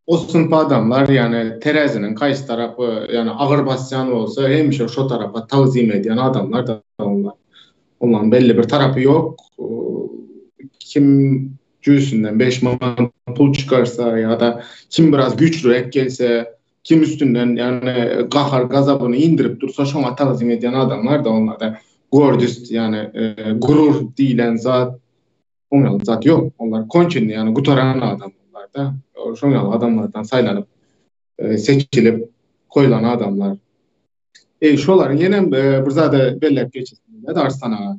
o synp adamlar ýani tereziniň kaýsy tarapy ýani agyr basýan bolsa hemişe şo tarapa tagzym edýän adamlar da onlar. Olaryň belli bir tarapy ýok. Kim jübüsinden 5 manat pul çykarsa ýa-da kim biraz güýçlüräk gelse Kim üstünden ýagny gahar gazabyny indirip dursa şoňa tagzym edýän adamlar da onlarda gordist ýagny gurur diýlen zat oň ýaly zat ýok. Onlar konçenny ýagny gutaran adam onlarda. Şoň ýaly adamlardan saýlanyp seçilip goýlan adamlar. Eý şolaryň ýenem bir zada belläp geçesim gelýär Arslan aga.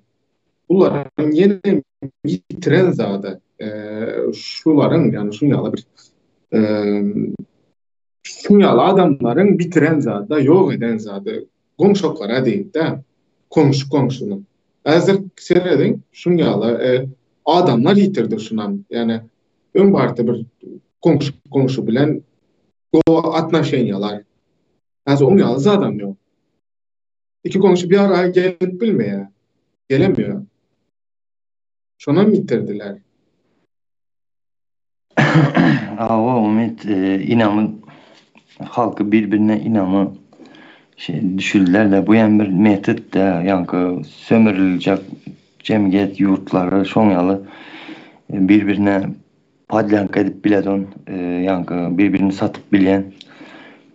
Bularyň ýenem ýitiren zady şularyň ýagny şuň ýaly bir Şuň ýaly adamlaryň bitiren zady, ýok eden zady goňşoklara diýip-de, goňşy goňşyny. Häzir serediň, şuň ýaly adamlar ýitirdi şunam. Ýagny öň bardy bir goňşy goňşy bilen gowy atnoşeniýalar. Häzir oň ýaly zadam ýok. Iki goňşy bir ara gelip bilmeýär. Gelemiýor. Şonam ýitirdiler. Hawa Umyt ynamy halky bir birine ynamy şey düşürdilerde bu hem bir metod da ýaňky sömüriljek jemgyýet ýurtlary şoň ýaly bir birine podlyanka edip biledon ýaňky bir birini satyp bilýän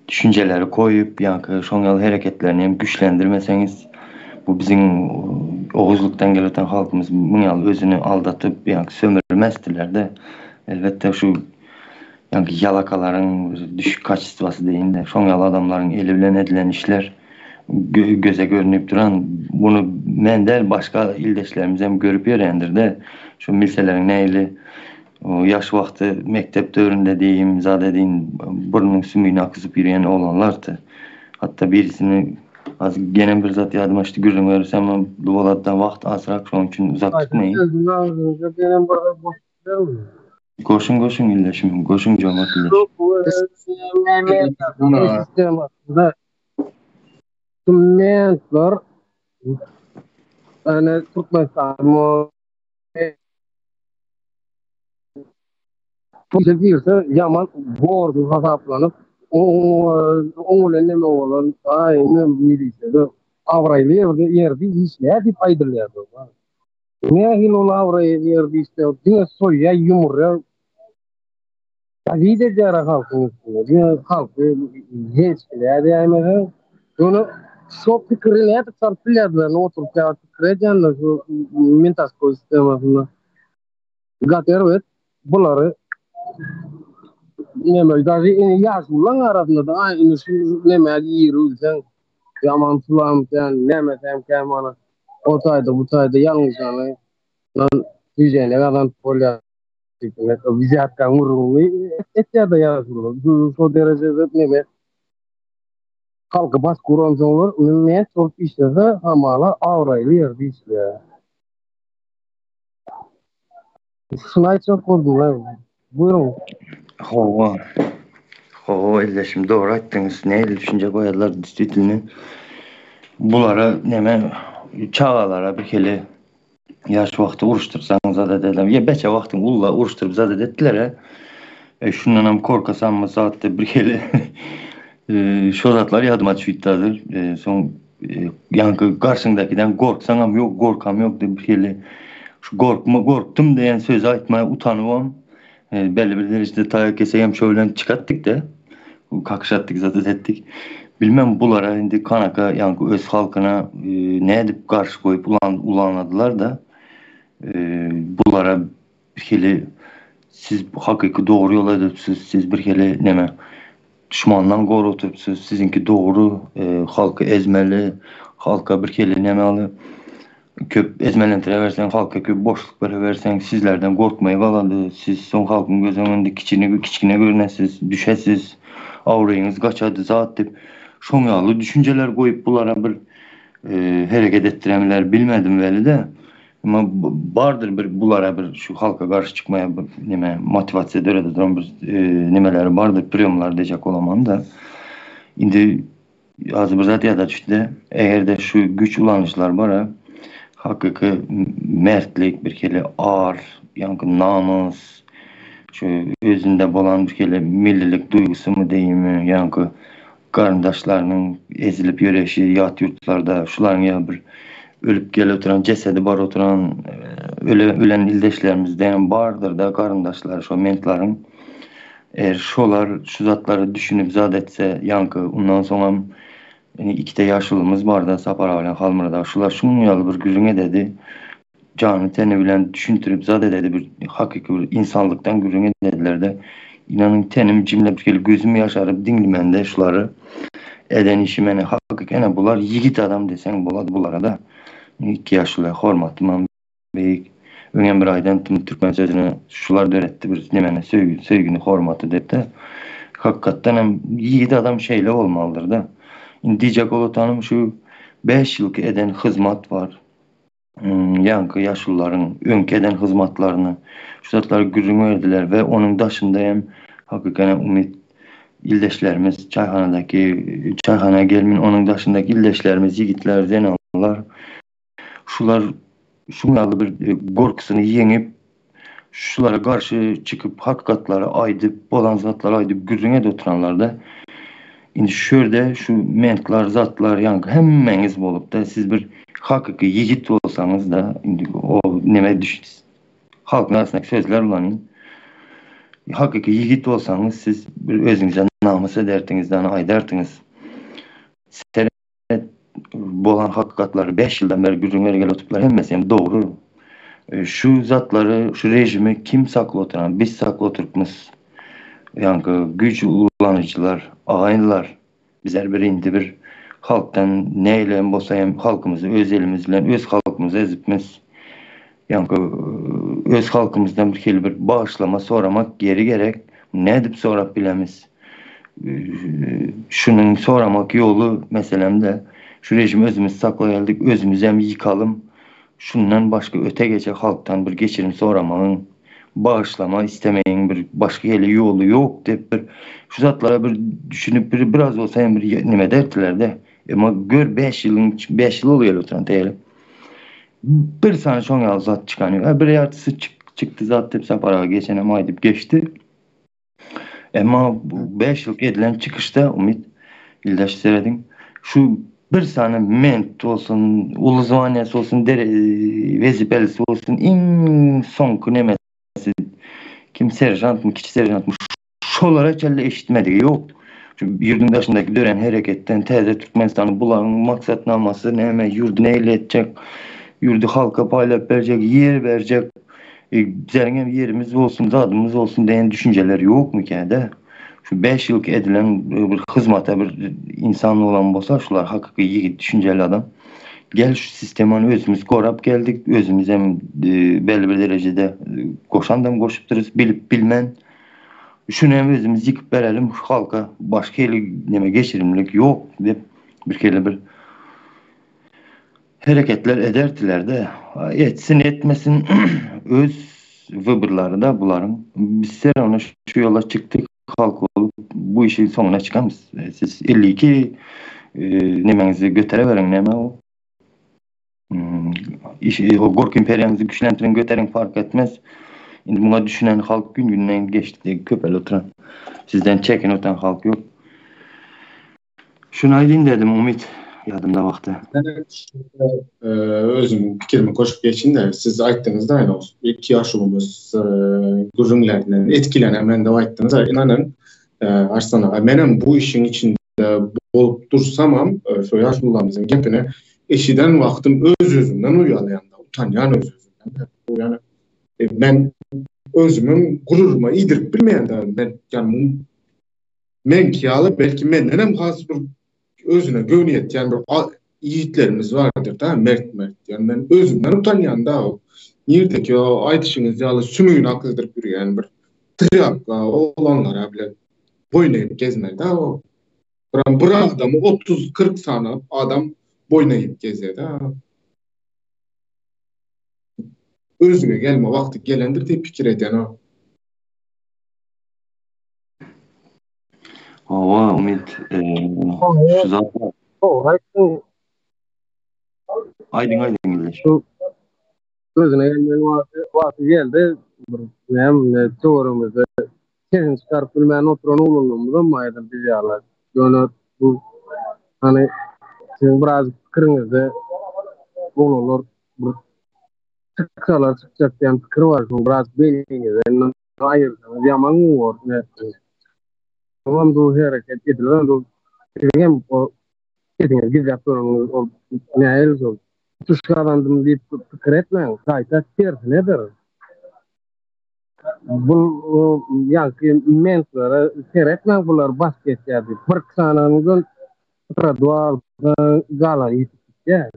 düşünjeleri koýup ýaňky şoň ýaly hereketlerini hem güýçlendirmeseňiz bu biziň oguzlykdan geleten halkymyz muň ýaly özüni aldatyp ýaňky sömürmezdiler-de elbetde şu ýaňky ýalakalaryň düşük kaçestwasy deýin-de şoň ýaly adamlaryň eli bilen edilen işler göze görünip duran muny men däl başga ildeşlerimiz hem görüp ýörendir-de şu milseleriň nähili Ýaş wagty mekdep döwründe diýim, zat edin, burnunyň sümügini akyzyp ýörýän oglanlardy. Hatda birisini az gene bir zat ýadyma düşdi, gürrüň bersem hem bolardy, wagt azrak, şonuň üçin uzak tutmaýyn. Sözüňi agzyňyza gelen bir zat goşup bilermi? Goşuň, goşuň ildeşim, goşuň Jomart ildeş. Sistemasynda Mentler ýani Türkmenistan Pula girse ýaman bordy hasaplanyp, oň bilen neme bolan, aý, ine milisede abraýly ýerde ýerde işleýär diýip aýdylýar. Nähili ol abraýly ýerde işleýär? Diňe soýýar, ýumurýar. Gazet edýär halkyň üstüne. Diňe halky ýençgileýär diýäýmeseň. Ýöne şo pikiri nädip salyp bilýärdiler, oturyp ýa pikir edýänler şu mentaskoý sistemasynda. Gaty erbet bulary neme daži indi ýaşulylaň arasynda da aý indi şu neme girip ýaman sulam sen neme sen kämana o taýda bu taýda ýalňyşany lan güýjene gazanyp bolýar. Wzýatkaň gürrüňini etýär-de ýaşulylar. Şo derejede neme halky basyp guransoňlar näçe bolup işlese hamala abraýly ýerde işleýär. Şuny aýtjak boldum. Buýruň. Hawa. Hawa ildeşim dogry aýtdyňyz. Nähili düşünje goýarlar действительно. Bulara neme çagalara bir hili ýaş wagty uruşdyrsaň zat ederler. Ýa beçe wagtyň ulla uruşdyryp zat edetdiler. E şundanam korkasammy zat bir hili şo zatlar ýadyma düşüpdi hazir. Soň Ýaňky garşyňdakiden gorksaňam ýok, gorkam ýok diýip bir hili şu gorkma, gorkdum diýen sözi aýtmaga utanybam, belli bir derejede taýak kesegem şo bilen çykatdyk-da. Kakşatdyk, zat etdik. Bilmem bulara indi kanaka ýaňky öz halkyna nädip garşy goýup ulan ulanladylar-da. Bulara bir hili siz hakyky dogry ýola edipsiz, siz bir hili neme Duşmandan goratypsyz siziňki dogry halky ezmeli halka bir hili neme aly köp ezmelendireberseň halka köp boşluk bereberseň sizlerden gorkmaý galady siz soň halkyň göz öňünde kiçini kiçgine görünesiz düşesiz awraýyňyz gaçady zat diýip şoň ýaly düşünjeler goýup bulara bir hereket etdiremiler bilmedim welide Emma bardyr bir bulara bir şu halka garşy çykmaya bir neme motivasiýa dörede duran bir e, nemeleri bardyr, priýomlar diýjek bolamam da. Indi Az bir zat ýada düşdi. Eger-de şu güýç ulanyjylar bar-a, hakyky mertlik, bir hili ar, ýaňky namys, şu özünde bolan bir hili millilik duýgusymy diýinmi, ýaňky garyndaşlarynyň ezilip ýöreýşi ýat ýurtlarda, şularyň ýa bir ölüp gelip oturan jesedi bar oturan öle ölen ildeşlerimizde hem bardyr-da garyndaşlary şo mentlaryň. Eger şolar şu zatlara düşünip zat etse, ýaňky undan soňam indi ikide ýaşulymyz barda Sapar aga bilen Halmyrat aga şular şunuň ýaly bir gürrüň ededi. Jany teni bilen düşündirip zat ededi bir hakyky bir insanlykdan gürrüň ededilerde. Inanyň tenim jimlep gelip gözüm ýaşaryp diňlemende şulary eden işi meni hakyky ene bular ýigit adam deseň bolady bularada. Iki ýaşula hormatymam beýik. Öňem bir aýdan türkmen sözüni şular döretdi bir nemeni söýgi söýgini hormaty depde. Hakykatdan hem ýigit adam şeýle bolmalydyrda. Indi diýjek bolatanym şu 5 ýylky eden hyzmat bar. Ýaňky ýaşulularyň öňki eden hyzmatlaryny şu zatlary gürrüň berdiler we onuň daşynda hem hakykan umyt ildeşlerimiz çaýhanadaky çaýhana gelmin onuň daşyndaky ildeşlerimiz ýigitler zenanlar şular şuň ýaly bir e, gorkusyny ýeňip şulara garşy çykyp hakykatlary aýdyp bolan zatlary aýdyp gürrüň edip oturanlarda indi şu ýerde şu mentlar zatlar ýaňky hemmäňiz bolupda siz bir hakyky ýigit bolsaňyz da indi o neme düş halkyň arasyndaky sözler ulanyň hakyky ýigit bolsaňyz siz bir özüňize namys ederdiňiz de aýdardyňyz Seret bolan hakykatlary 5 ýyldan beri gürrüň berip gelip oturuplar hemmesi hem dogry. E, şu zatlary, şu rejimi kim sakly oturan? Biz sakly oturypmyz. Ýaňky güýç ulanyjylar, agaýynlar bizler bir indi bir halkdan näle hem bolsa hem halkymyzy öz elimiz bilen öz halkymyzy ezipmiz. Ýaňky e, öz halkymyzdan bir hili bir bagyşlama soramak ýeri gerek. Nädip sorap bilemiz? Şunuň soramak ýoly meselemde şu rejimi özümiz saklaýaldyk, özümizem ýykalym. Şundan başga öte geçe halkdan bir geçirim soramagyň, bagyşlama istemegiň bir başga hili ýoly ýok diýip bir şu zatlara bir düşünip bir biraz bolsa hem bir nime derdiler-de. Emma gör 5 ýylyň 5 ýyl bolýar oturan teýle. Bir sany şoň ýaly zat çykan ýok. Bir ýartysy çykdy zat diýip Sapar aga geçenem aýdyp geçdi. Emma bu 5 ýyllyk edilen çykyşda Umyt ildeş serediň. Şu bir sany ment olsun, uly zwanýasy olsun, dere, wezipelisi olsun, iň soňky nemesi kim seržantmy, kiçi seržantmy şolara çenli eşitmedigi ýok. Şu ýurduň daşyndaky dörän hereketden täze Türkmenistany bularyň maksatnamasy näme, ýurdy nähili etjek, ýurdy halka paýlap berjek, ýer berjek, E, bizleriň hem ýerimiz bolsun, zadymyz bolsun diýen düşünjeler ýokmykä-de? Şu 5 ýylky edilen e, bir hyzmata bir insan bolan bolsa, şular hakyky ýigit düşünjeli adam. Gel şu sistemany özümiz gorap geldik, özümiz hem e, belli bir derejede e, goşandam goşupdyrys, bilip bilmän. Şuny hem özümiz ýykyp berelim şu halka, başga hili neme geçirimlik ýok diýip bir hili bir Hereketler ederdiler-de, etsin etmesin öz wybyrlary-da bularyň. Biz ser ony şu ýola çykdyk halk bolup bu işi soňuna çykamyz. Siz 52 nemäňizi götereweriň näme o? Iş o gorky imperiýaňyzy güçlentiriň göteriň fark etmez. Indi muňa düşünen halk gün günden geçdi köpelip oturan. Sizden çekinip oturan halk ýok. Şuny aýdyn dedim Umyt ýadymda wagty. Özüm pikirimi goşup geçin-de, siz aýtdyňyz-da ýa iki ýaşulymyz gürrüňlerinden etkilenen men diýip aýtdyňyz. Ynanyň, Arslan aga, menem bu işiň içinde bolup dursamam, şo ýaşulularymyzyň gepini eşiden wagtym öz-özümden uýalýan-da, utanýan öz-özümden. Bu ýani men özümiň gururyma iýdirip bilmeýän-de, men ýani Meňki ýaly belki mendenem has bir özüne göwni ýetýän bir ýigitlerimiz bardyr-da, mert-mert. Ýani men özümden utanýan-da. Nirdeki o aýdyşyňyz ýaly sümügini akyldyryp ýörýän bir trýapka oglanlara bilen boýun egip gezmeli-dä o. Biram bir adamy 30-40 sany adam boýun egip gezýär-dä. Özüňe gelme wagty gelendir diýip pikir edýän o. Hawa, Umyt, şu zat bar. Dogry aýtdyň. Aýdyň, aýdyň ildeş. Şu özüne gelmegiň wagty, wagty geldi. Bir näme töweregimizde sesini çykaryp bilmän oturan oglanlarymyzam bar edil biz ýaly. Ýöne bu hany siziň birazjyk pikiriňizde oglanlar bir çyksalar çykjak diýen pikir bar. Şuny biraz beýniňizden aýyrsaňyz ýaman gowy bolar. Nätdiňiz? Şoňam bu hereket edilen bu siziň hem o sesiňizi gizläp duranyňyz ol nähili şol tutuş gazandym diýip pikir etmäň. Gaýta tersinedir. Bu ýaňky mentlere seretmäň bular basyp geçýär diýip. Bir sanyňdan trotuar galan ýitip gitýär.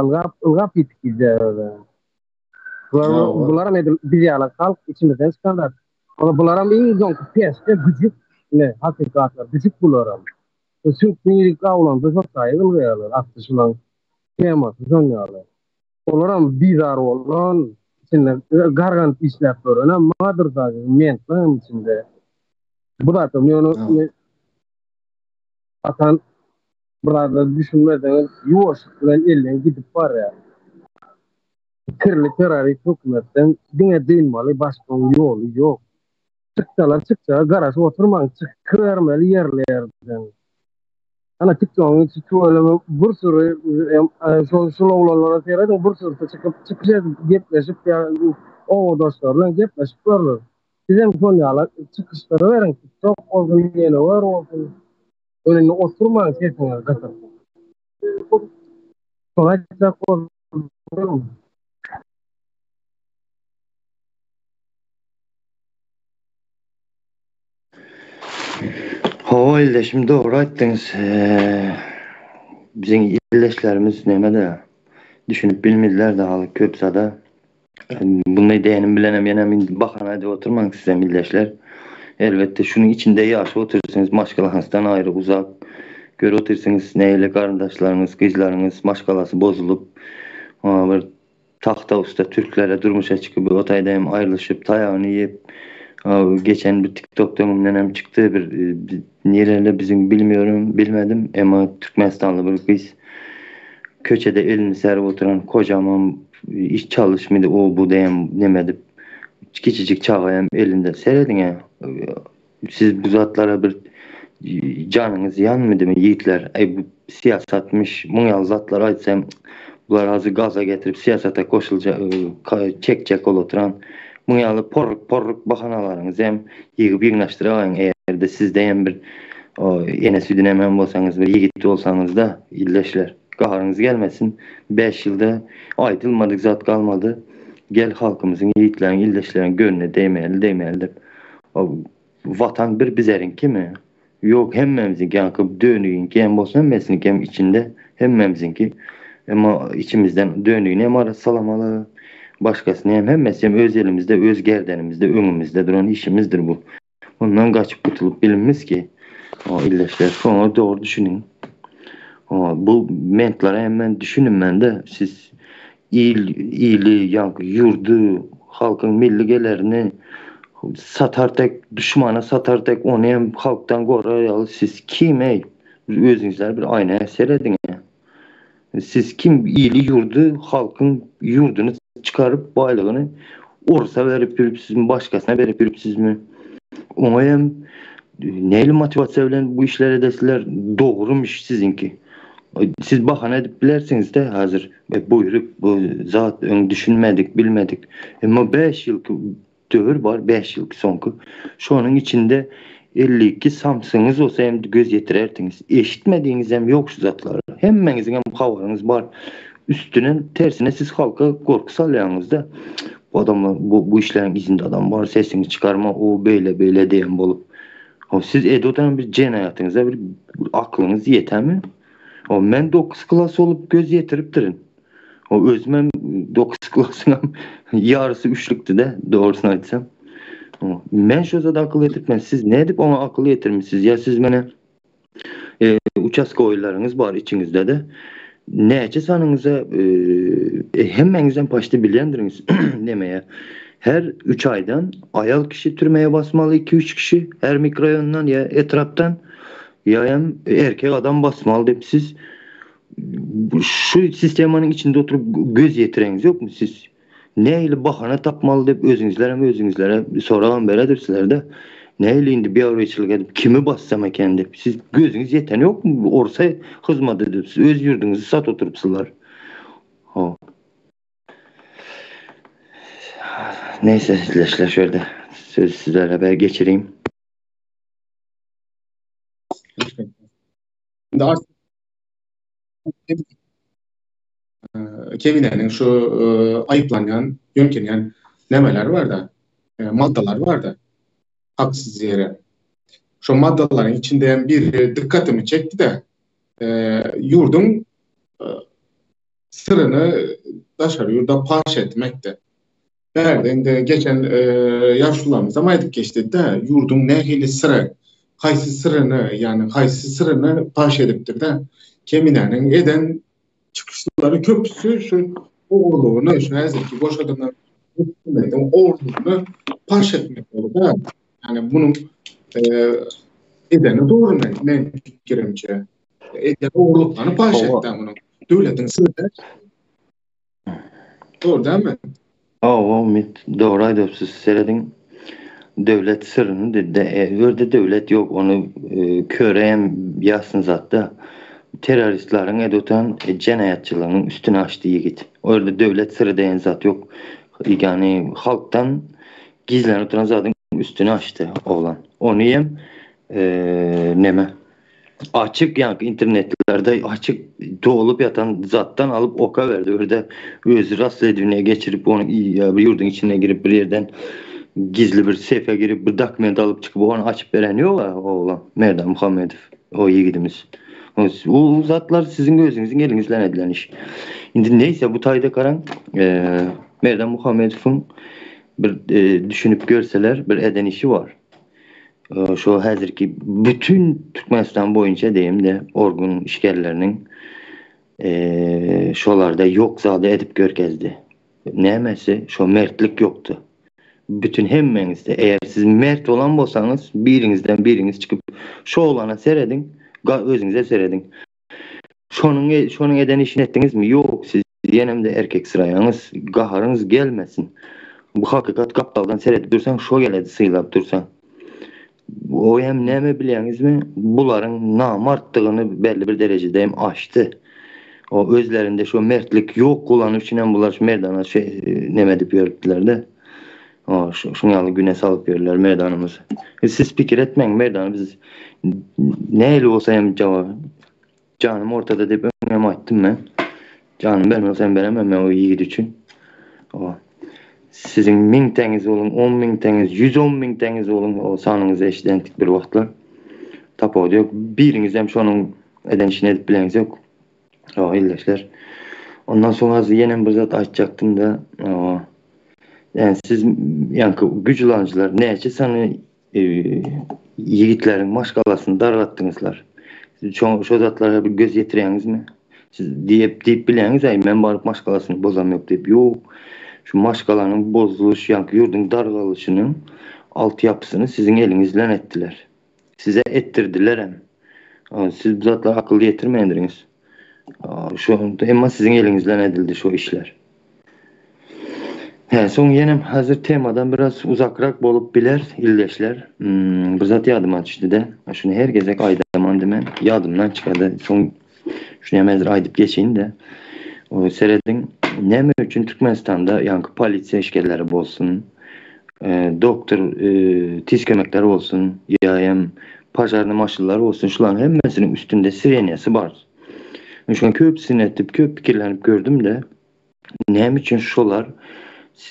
Ylgap ylgap ýitip gidýär özä. Bularam edil biz ýaly halk içimizden çykanlar. Ola bularam iň soňky pesde güjük ne hakykatlar güjük bularam. Süňk mirik awlanda şo taýy ylgaýarlar asly şulaň temasy şon ýaly. Olaram bizar bolan içinde garganyp işläp görenem bardyr dagy mentlaň içinde. Bu zatam ýöne Hasan bir zada düşünmeseňiz ýuwaşlyk bilen elden gidip barýar. Kirli terrorist hökümetden diňe dynmaly başga ýoly ýok. Çyksalar çykjaga garaşyp oturmaň çykybermeli ýerli ýerden. Ana tiktogyň içi tüweleme bir süri şol şul oglanlara serediň bir sürüsi çykyp çykyş edip gepleşip ýa obadaşlary bilen gepleşip görler. Sizem şol ýaly çykyşlary beriň tiktok bolsun ýene wer bolsun. Önünde oturmaň sesiňizi gysyp. Şony aýtjak boldum. Hawa ildeşim dogry aýtdyňyz. Biziň ildeşlerimiz nämede düşünip bilmediler dagy köp zada. Bunday diýenim bilenem ýenem indi bahana edip oturmaň sizem ildeşler. Elbetde şunuň içinde ýaşap otyrsyňyz maşgalaňyzdan aýry uzak. Görüp otyrsyňyz nähili garyndaşlaryňyz gyzlaryňyz maşgalasy bozulyp bir Tagta usta türklere durmuşa çykyp o taýda hem aýrylyşyp taýagyny iýip geçen bir tiktokda öňümden hem çykdy bir nireli biziň bilmiyorum bilmedim emma türkmenistanly bir gyz köçede elini serip oturan kojaman iş çalyşmydy o bu diýen neme edip kiçijik çaga hem elinde serediň siz bu zatlara bir janyňyz ýanmydymy ýigitler eý bu syýasatmyş muň ýaly zatlar aýtsam bular hazy gaza getirip syýasata goşulja çekjek bolup oturan muň ýaly porruk porruk bahanalaryňyzy hem ýygyp ýygnaşdyraýyň eger-de sizde hem bir ene süýdüni emen bolsaňyz bir ýigit bolsaňyzda ildeşler gaharyňyz gelmesin 5 ýylda aýdylmadyk zat galmady gel halkymyzyň ýigitleriň ildeşleriň gönüne degmeli degmeli dip Watan bir bizeriňkimi? Ýok hemmämiziňki ýaňky dönügiňki hem bolsa hemmesiniňki hem içinde hemmämiziňki. Emma içimizden dönügini hem arassalamaly, başgasyny hem hemmesi hem öz elimizde, öz gerdenimizde, öňümizde duran işimizdir bu. Mundan gaçyp gutulyp bilinmez ki. Ildeşler şoňa dogry düşüniň. Bu mentlara hem men düşüninmende siz Il, ili, ýaňky ýurdy, halkyň milli gelerini satar tek, duşmana satar tek, ony hem halkdan gorar ýaly siz kim eý? Bir özüňizler bir aýnaya serediň-ä. Siz kim ili, ýurdy, halkyň ýurduny çykaryp baýlygyny orusa berip ýörüpsizmi, başgasyna berip ýörüpsizmi? Oňa hem nähili motiwasiýa bilen bu işleri edesizler? Dogrumyş siziňki. Siz bahana edip bilersiňiz-de häzir. Buýruk bu zat öň düşünmedik, bilmedik. Emma 5 ýylky döwür bar, 5 ýylky soňky. Şonuň içinde 52 samsyňyz bolsa hem göz ýetirerdiňiz. Eşitmedigiňiz hem ýok şu zatlary. Hemmäňiziň hem habaryňyz bar. Üstüne tersine siz halka gorky salýaňyzda. Bu adamlar bu, bu işleriň yzynda adam bar, sesiňi çykarma, o beýle beýle diýen bolup. O siz edip oturan bir jenaýatyňyza bir aklyňyz ýetemi? O men 9 klas bolup göz ýetiripdirin. O özümem 9 klasyňam ýarysy üçlükdi-de, dogrusyny aýtsam. O, men şo zada akyl ýetiripmen. Siz nädip oňa akyl ýetirmişsiz? Ýa siz mene e, uçastkowylaryňyz bar içiňizde-de. Näçe sanyňyza e, e, hemmäňizem paçti bilýändiriňiz nemeýe. Her 3 aýdan aýal kişi türmeye basmaly 2-3 kişi her mikroraýondan ýa etrapdan. Ýa hem erkek adam basmaly diýip siz şu sistemanyň içinde oturyp göz ýetireňiz ýokmy siz? Nähili bahana tapmaly diýip özüňizler hem özüňizlere soragam beredirsiler-de. Nähili indi biabraýçylyk edip kimi bassam eken diýip siz gözüňiz ýeten ýokmy orsa hyzmat edip siz öz ýurduňyzy sat oturypsyzlar. Ho. Neyse sizleşler şu ýerde sözi sizlere ber geçireyim. Keminäniň şu aýyplanýan, ýöňkenýän nämeleri bar-da, maddalar bar-da, haksyz ýere. Şo maddalaryň içinde hem biri dykgatymy çekdi-de, ýurduň syryny daşary ýurda paş etmekdi. Bärde indi geçen ýaşulularymyzam aýdyp geçdi-de, ýurduň nähili syry, haýsy syryny, ýagny haýsy syryny paş edipdir-de. Keminäniň eden çykyşlary köpüsi şu ogurlygyny, şu häzirki boşadylan hökümetiň ogurlygyny paş etmek boldy-da. Ýagny munuň edeni dogry men pikirimçe. Eden ogurlyklaryny paş etdi munuň. Döwletiň syry. Dogry dälmi? Hawa Umyt, dogry aýdypsyz. Serediň, döwlet syryny dide, ýerde döwlet ýok, ony köre hem ýasyn zatda. Terroristleriň edip oturan jenaýatçylygynyň üstüni açdy ýigit. O ýerde döwlet syry diýen zat ýok. Ýagny halkdan gizlenip oturan zadyň üstüni açdy oglan. Ony hem neme Açyk ýaňky internetlerde açyk dolup ýatan zatdan alyp oka berdi. Örde özi rasledwniýe geçirip ony bir ýurduň içine girip bir ýerden gizli bir sefe girip bir dokument alyp çykyp ony açyp beren ýok a oglan Merdan Muhammedow o ýigidimiz. O zatlar siziň özüňiziň eliňizden edilen iş. Indi neýse bu taýda garaň Merdan Muhammedowyň bir düşünip görseler bir eden işi bar. Şo häzirki bütin Türkmenistan boýunça diýim-de organ işgärleriniň şolarda ýok zady edip görkezdi. Nämesi? Şo mertlik ýokdy. Bütin hemmeňizde. Eger siz mert bolan bolsaňyz, biriňizden biriňiz çykyp şo oglana serediň, özüňize serediň. Şonuň şonuň eden işini etdiňizmi? Ýok, siz ýenemde erkeksiraýaňyz, gaharyňyz gelmesin. Bu hakykat gapdaldan seredip dursaň şo geledi sylap dursaň. O hem näme bilýäňizmi? Bularyň namartdygyny belli bir derejede hem açdy. O özlerinde şo mertlik ýok bolany üçin hem bular şu merdana şe neme edip ýörüpdiler-de. O şuň ýaly güne salyp ýörler merdanymyzy. Siz pikir etmäň merdany biz nähili bolsa hem jogap janym ortada diýip öňem aýtdym men. Janym bermeli bolsa hem beremem men o ýigit üçin. O siziň mintäňiz boluň, on mintäňiz, 110 mintäňiz boluň, o sanyňyzy eşidendik bir wagtlar. Tapawudy ýok. Biriňiz hem şonuň eden işini edip bileňiz ýok. O ildeşler. Ondan soň az ýenem bir zat aýtjakdym-da. O Yani siz ýaňky güýç ulanyjylar näçe sany e, ýigitleriň maşgalasyny dargatdyňyzlar? Siz şo, şo zatlara bir göz ýetirýäňizmi? Siz diýip diýip bilýäňiz, aý men baryp maşgalasyny bozam ýok diýip. Ýok. Şu maşgalanyň bozulyş, ýaňky ýurduň dargalyşynyň altyapysyny siziň eliňiz bilen etdiler. Size etdirdilerem. Siz bu zatlara akyl ýetirmändiriňiz. Şu emma siziň eliňizden edildi şu işler. He, soň ýenem hazir temadan biraz uzakrak bolup biler ildeşler. Hmm, bir zat ýadyma düşdi-de. Şuny her gezek aýdaman dimen, ýadymdan çykady. Soň şuny hem häzir aýdyp geçeýin-de. Serediň, näme üçin Türkmenistanda ýaňky polisiýa işgärleri bolsun, doktor tiz kömekler bolsun, ýa hem požarny maşynlar bolsun, şularyň hemmesiniň üstünde sirenýasy bar. Men şuňa köp syn edip, köp pikirlenip gördüm-de, näme üçin şolar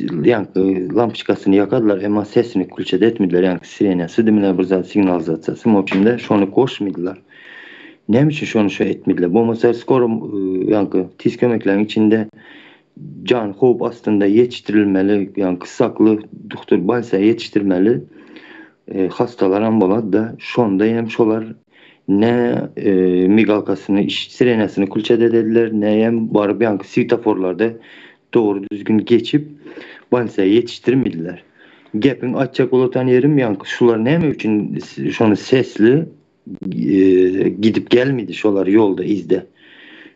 ýaňky lampoçkasyny ýakadylar, emma sesini kulçet etmediler, ýaňky sirenýasy diýmeli bir zat signalizasiýasy, w obşemde şony goşmadylar. Näme üçin şony şo etmediler? Bolmasa skoro ýaňky tiz kömekleriň içinde jan howp astynda ýetişdirilmeli, ýagny gyssagly dogtor bolsa ýetişdirmeli hassalaram bolady-da, şonda hem şolar ne migalkasyny, sirenasyny kulçet edediler, ne hem baryp ýaňky swetoforlarda dogry düzgün geçip bolsa ýetişdirmediler. Gepiň açjak bolatan ýerim ýaňky şular näme üçin şony sesli. gidip gelmedi şolar ýolda yzda.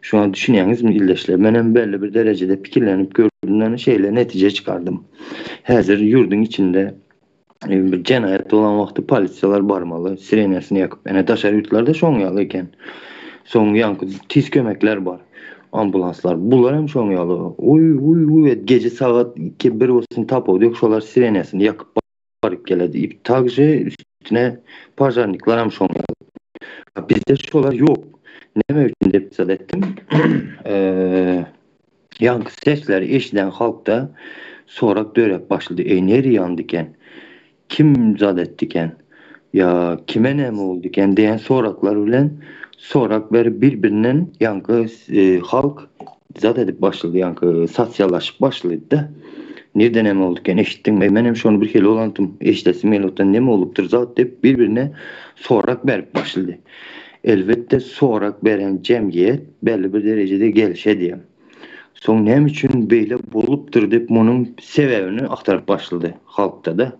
Şuňa düşünýäňizmi ildeşler? Menem belli bir derejede pikirlenip gördüm ýöne şeýle netije çykardym. Häzir ýurduň içinde bir jenaýat bolan wagty polisiýalar barmaly, sirenasyny ýakyp. Ene daşary ýurtlarda şoň ýaly eken. Soň ýaňky tiz kömekler bar, ambulanslar. Bular hem şoň ýaly. Uý uý uý et gije sagat 2 bir bolsun tapawudy ýok şolar sirenasyny ýakyp baryp geledi. Takže üstüne požarnikler hem şoň ýaly. Bizde şolar ýok. Näme üçin dep zat etdim. Ýaňky sesleri eşiden halkda sorag döräp başlady, Eý, neri ýandy eken? Kim zat etdi eken? Ýa kime näme boldy eken? diýen soraglar bilen sorag berip bir-birinden ýaňky halk zat edip başlady, ýaňky sosiallaşyp başlady-da. Nirde näme boldy eken, eşitdiňmi? Eý, menem şony bir hili bolantym, eşidesim gelip otyr, neme bolupdyr zat diýip bir-birine sorag berip başlady. Elbetde sorag beren jemgyýet belli bir derejede gelişedýär. Soň näme üçin beýle bolupdyr diýip munuň sebäbini agtaryp başlady halkda-da.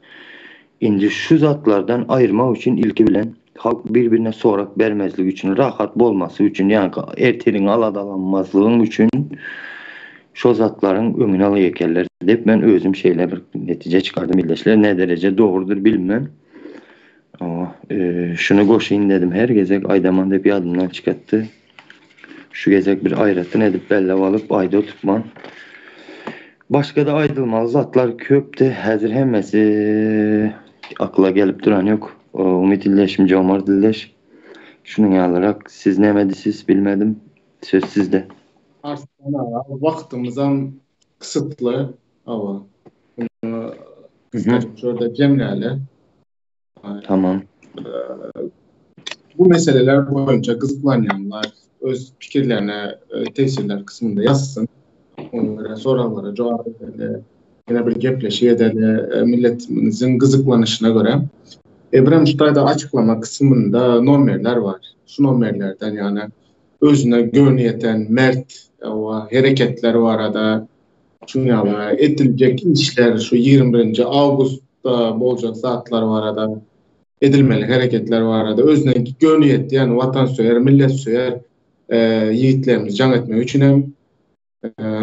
Indi şu zatlardan aýyrmak üçin ilki bilen halk bir-birine sorag bermezligi üçin, rahat bolmasy üçin, ýagny ertiriňi aladalanmazlygyň üçin şo zatlaryň öňüni alýar ekenler diýip men özüm şeýle bir netije çykardym ildeşler. Ne dereje dogrudyr bilmem. Şuny goşaýyn dedim her gezek aýdaman diýip ýadymdan çykatdy. Şu gezek bir aýratyn edip belläp alyp aýda oturtman. Başga-da aýdylmaly zatlar köpdi. Häzir hemmesi akyla gelip duran ýok. Umyt ildeşim, Jomart ildeş. Şunuň ýalyrak. Siz näme diýsiz bilmedim. Söz sizde. Arslan aga, wagtymyzam kysytly. Hawa. Muny gysgajyk şu ýerde jemläli. Tamam. Bu meseleler boýunça gyzyklanýanlar öz pikirlerini teswirler kysmynda ýazsyn. Oňa görä soraglara jogap edeli, ýene bir gepleşik edeli, milletimiziň gyzyklanyşyna görä. Birem şu taýda açyklama kysmynda nomerler bar. Şu nomerlerden ýagny özüne göwni ýeten mert hereketler barada Şuň ýaly ediljek işler, şu 21-nji awgustda boljak zatlar barada, edilmeli hereketler barada özüne göwni ýetýän watansöýer, milletsöýer ýigitlerimiz jaň etmek üçin hem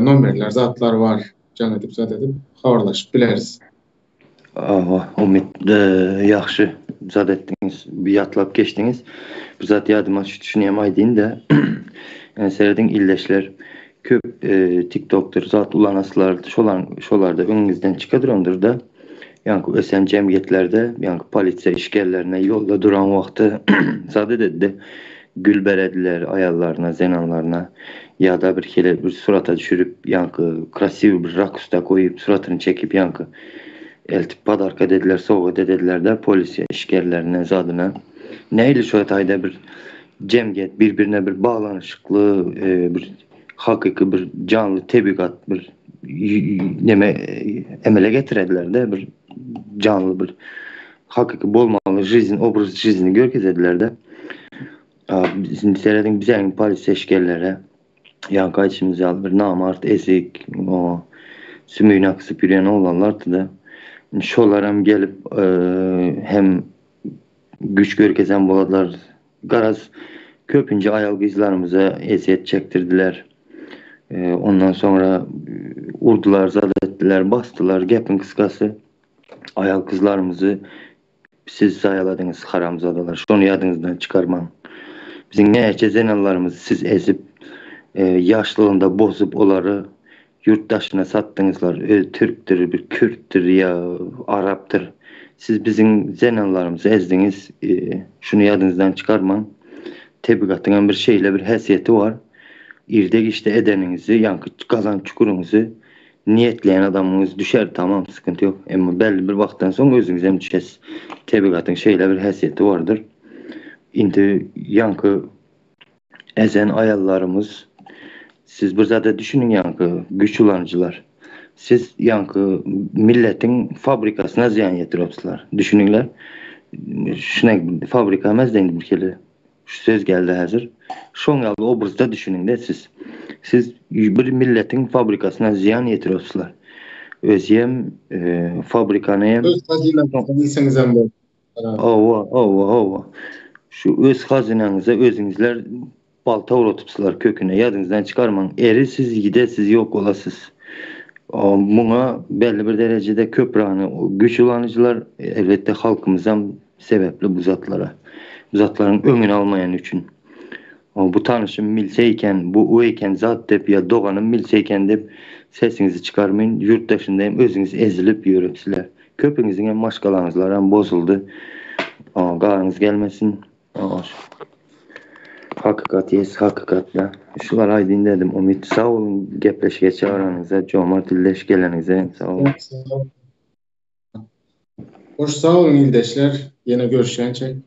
nomerler, zatlar bar. Jaň edip, zat edip habarlaşyp bileris. Hawa, Umyt, ýagşy zat etdiňiz, ýatlap geçdiňiz. Bir zat ýadyma düşdi, şuny hem aýdýyn-da. Ýöne serediň ildeşler, köp TikTokdyr zat ulanaslar, şolar şolarda öňüňizden çyka durandyr-da. Ýaňky ösen jemgyýetlerde, ýaňky polisiýa işgärlerine ýolda duran wagty zat ededi-de, gül berediler aýallaryna, zenanlaryna ýa-da bir hili bir surata düşürip, ýaňky krasiwy bir rakusda goýup, suratyny çekip ýaňky eltip podarka edediler, sowgat edediler-de polisiýa işgärlerine, zadyna. Nähili şo taýda bir jemgyýet bir-birine bir baglanyşykly, bir hakyky bir janly tebigat bir neme emele getirediler-de, bir janly bir Hakyky bolmaly žizn obraz žizni görkezediler-de. Indi serediň biziň polisiýa işgärlere ýaňky aýdyşymyz ýaly bir namart ezik o sümügini akysyp ýörýän oglanlardy-da. Şolaram gelip hem güýç görkezen boladylar. Garaz köpünje aýal gyzlarymyza ezýet çekdirdiler. Ondan soňra urdular, zat etdiler, basdylar gepiň gysgasy. Aýal gyzlarymyzy siz zaýaladyňyz haramzadalar şony ýadyňyzdan çykarmaň. Biziň näçe zenanlarymyzy siz ezip ýaşlygynda bozup olary ýurt daşyna satdyňyzlar özi türkdür bir kürtdür ýa arapdyr siz biziň zenanlarymyzy ezdiňiz şuny ýadyňyzdan çykarmaň tebigatyňam bir şeýle bir häsiýeti bar irde giçde edeniňizi ýaňky gazan çukuryňyzy Niýetleýän adamyňyz düşer tamam sykynty ýok emma belli bir wagtdan soň özüňizem düşesiz tebigatyň şeýle bir häsiýeti bardyr indi ýaňky ezen aýallarymyz siz bir zada düşüniň ýaňky güýç ulanyjylar siz ýaňky milletiň fabrikasyna zyýan ýetiripsizler düşüniňler şuna fabrika emesde indi bir hili Şu söz geldi häzir. Şoň ýaly obrazda düşüniňde siz. Siz bir milletiň fabrikasyna zyýan ýetirýärsiňiz. Özem fabrikany hem Öz hazynaňyzy diýseňizem bolar. Hawa, hawa, hawa. Şu öz hazynaňyza özüňizler balta uratypsylar köküne ýadyňyzdan çykarmaň eri siz gidesiz ýok bolasyz. Muňa belli bir derejede köprany güç ulanyjylar elbetde halkymyzam sebäpli bu zatlara. Bu zatlaryň öňüni almaýany üçin. Bu tanyşym milse eken, bu o eken zat dep ýa doganym milse eken dep sesiňizi çykarmyn ýurt daşynda hem özüňiz ezilip ýörüpsiler. Köpüňiziň hem maşgalaňyzlaram bozuldy. Garyňyz gelmesin. Hakykat ýes hakykat da. Şular aýdyn dedim Umyt sag boluň gepleşige çagyranyňyza Jomart ildeş geleniňize sag boluň. Hoş sag boluň ildeşler. Ýene görüşýänçek.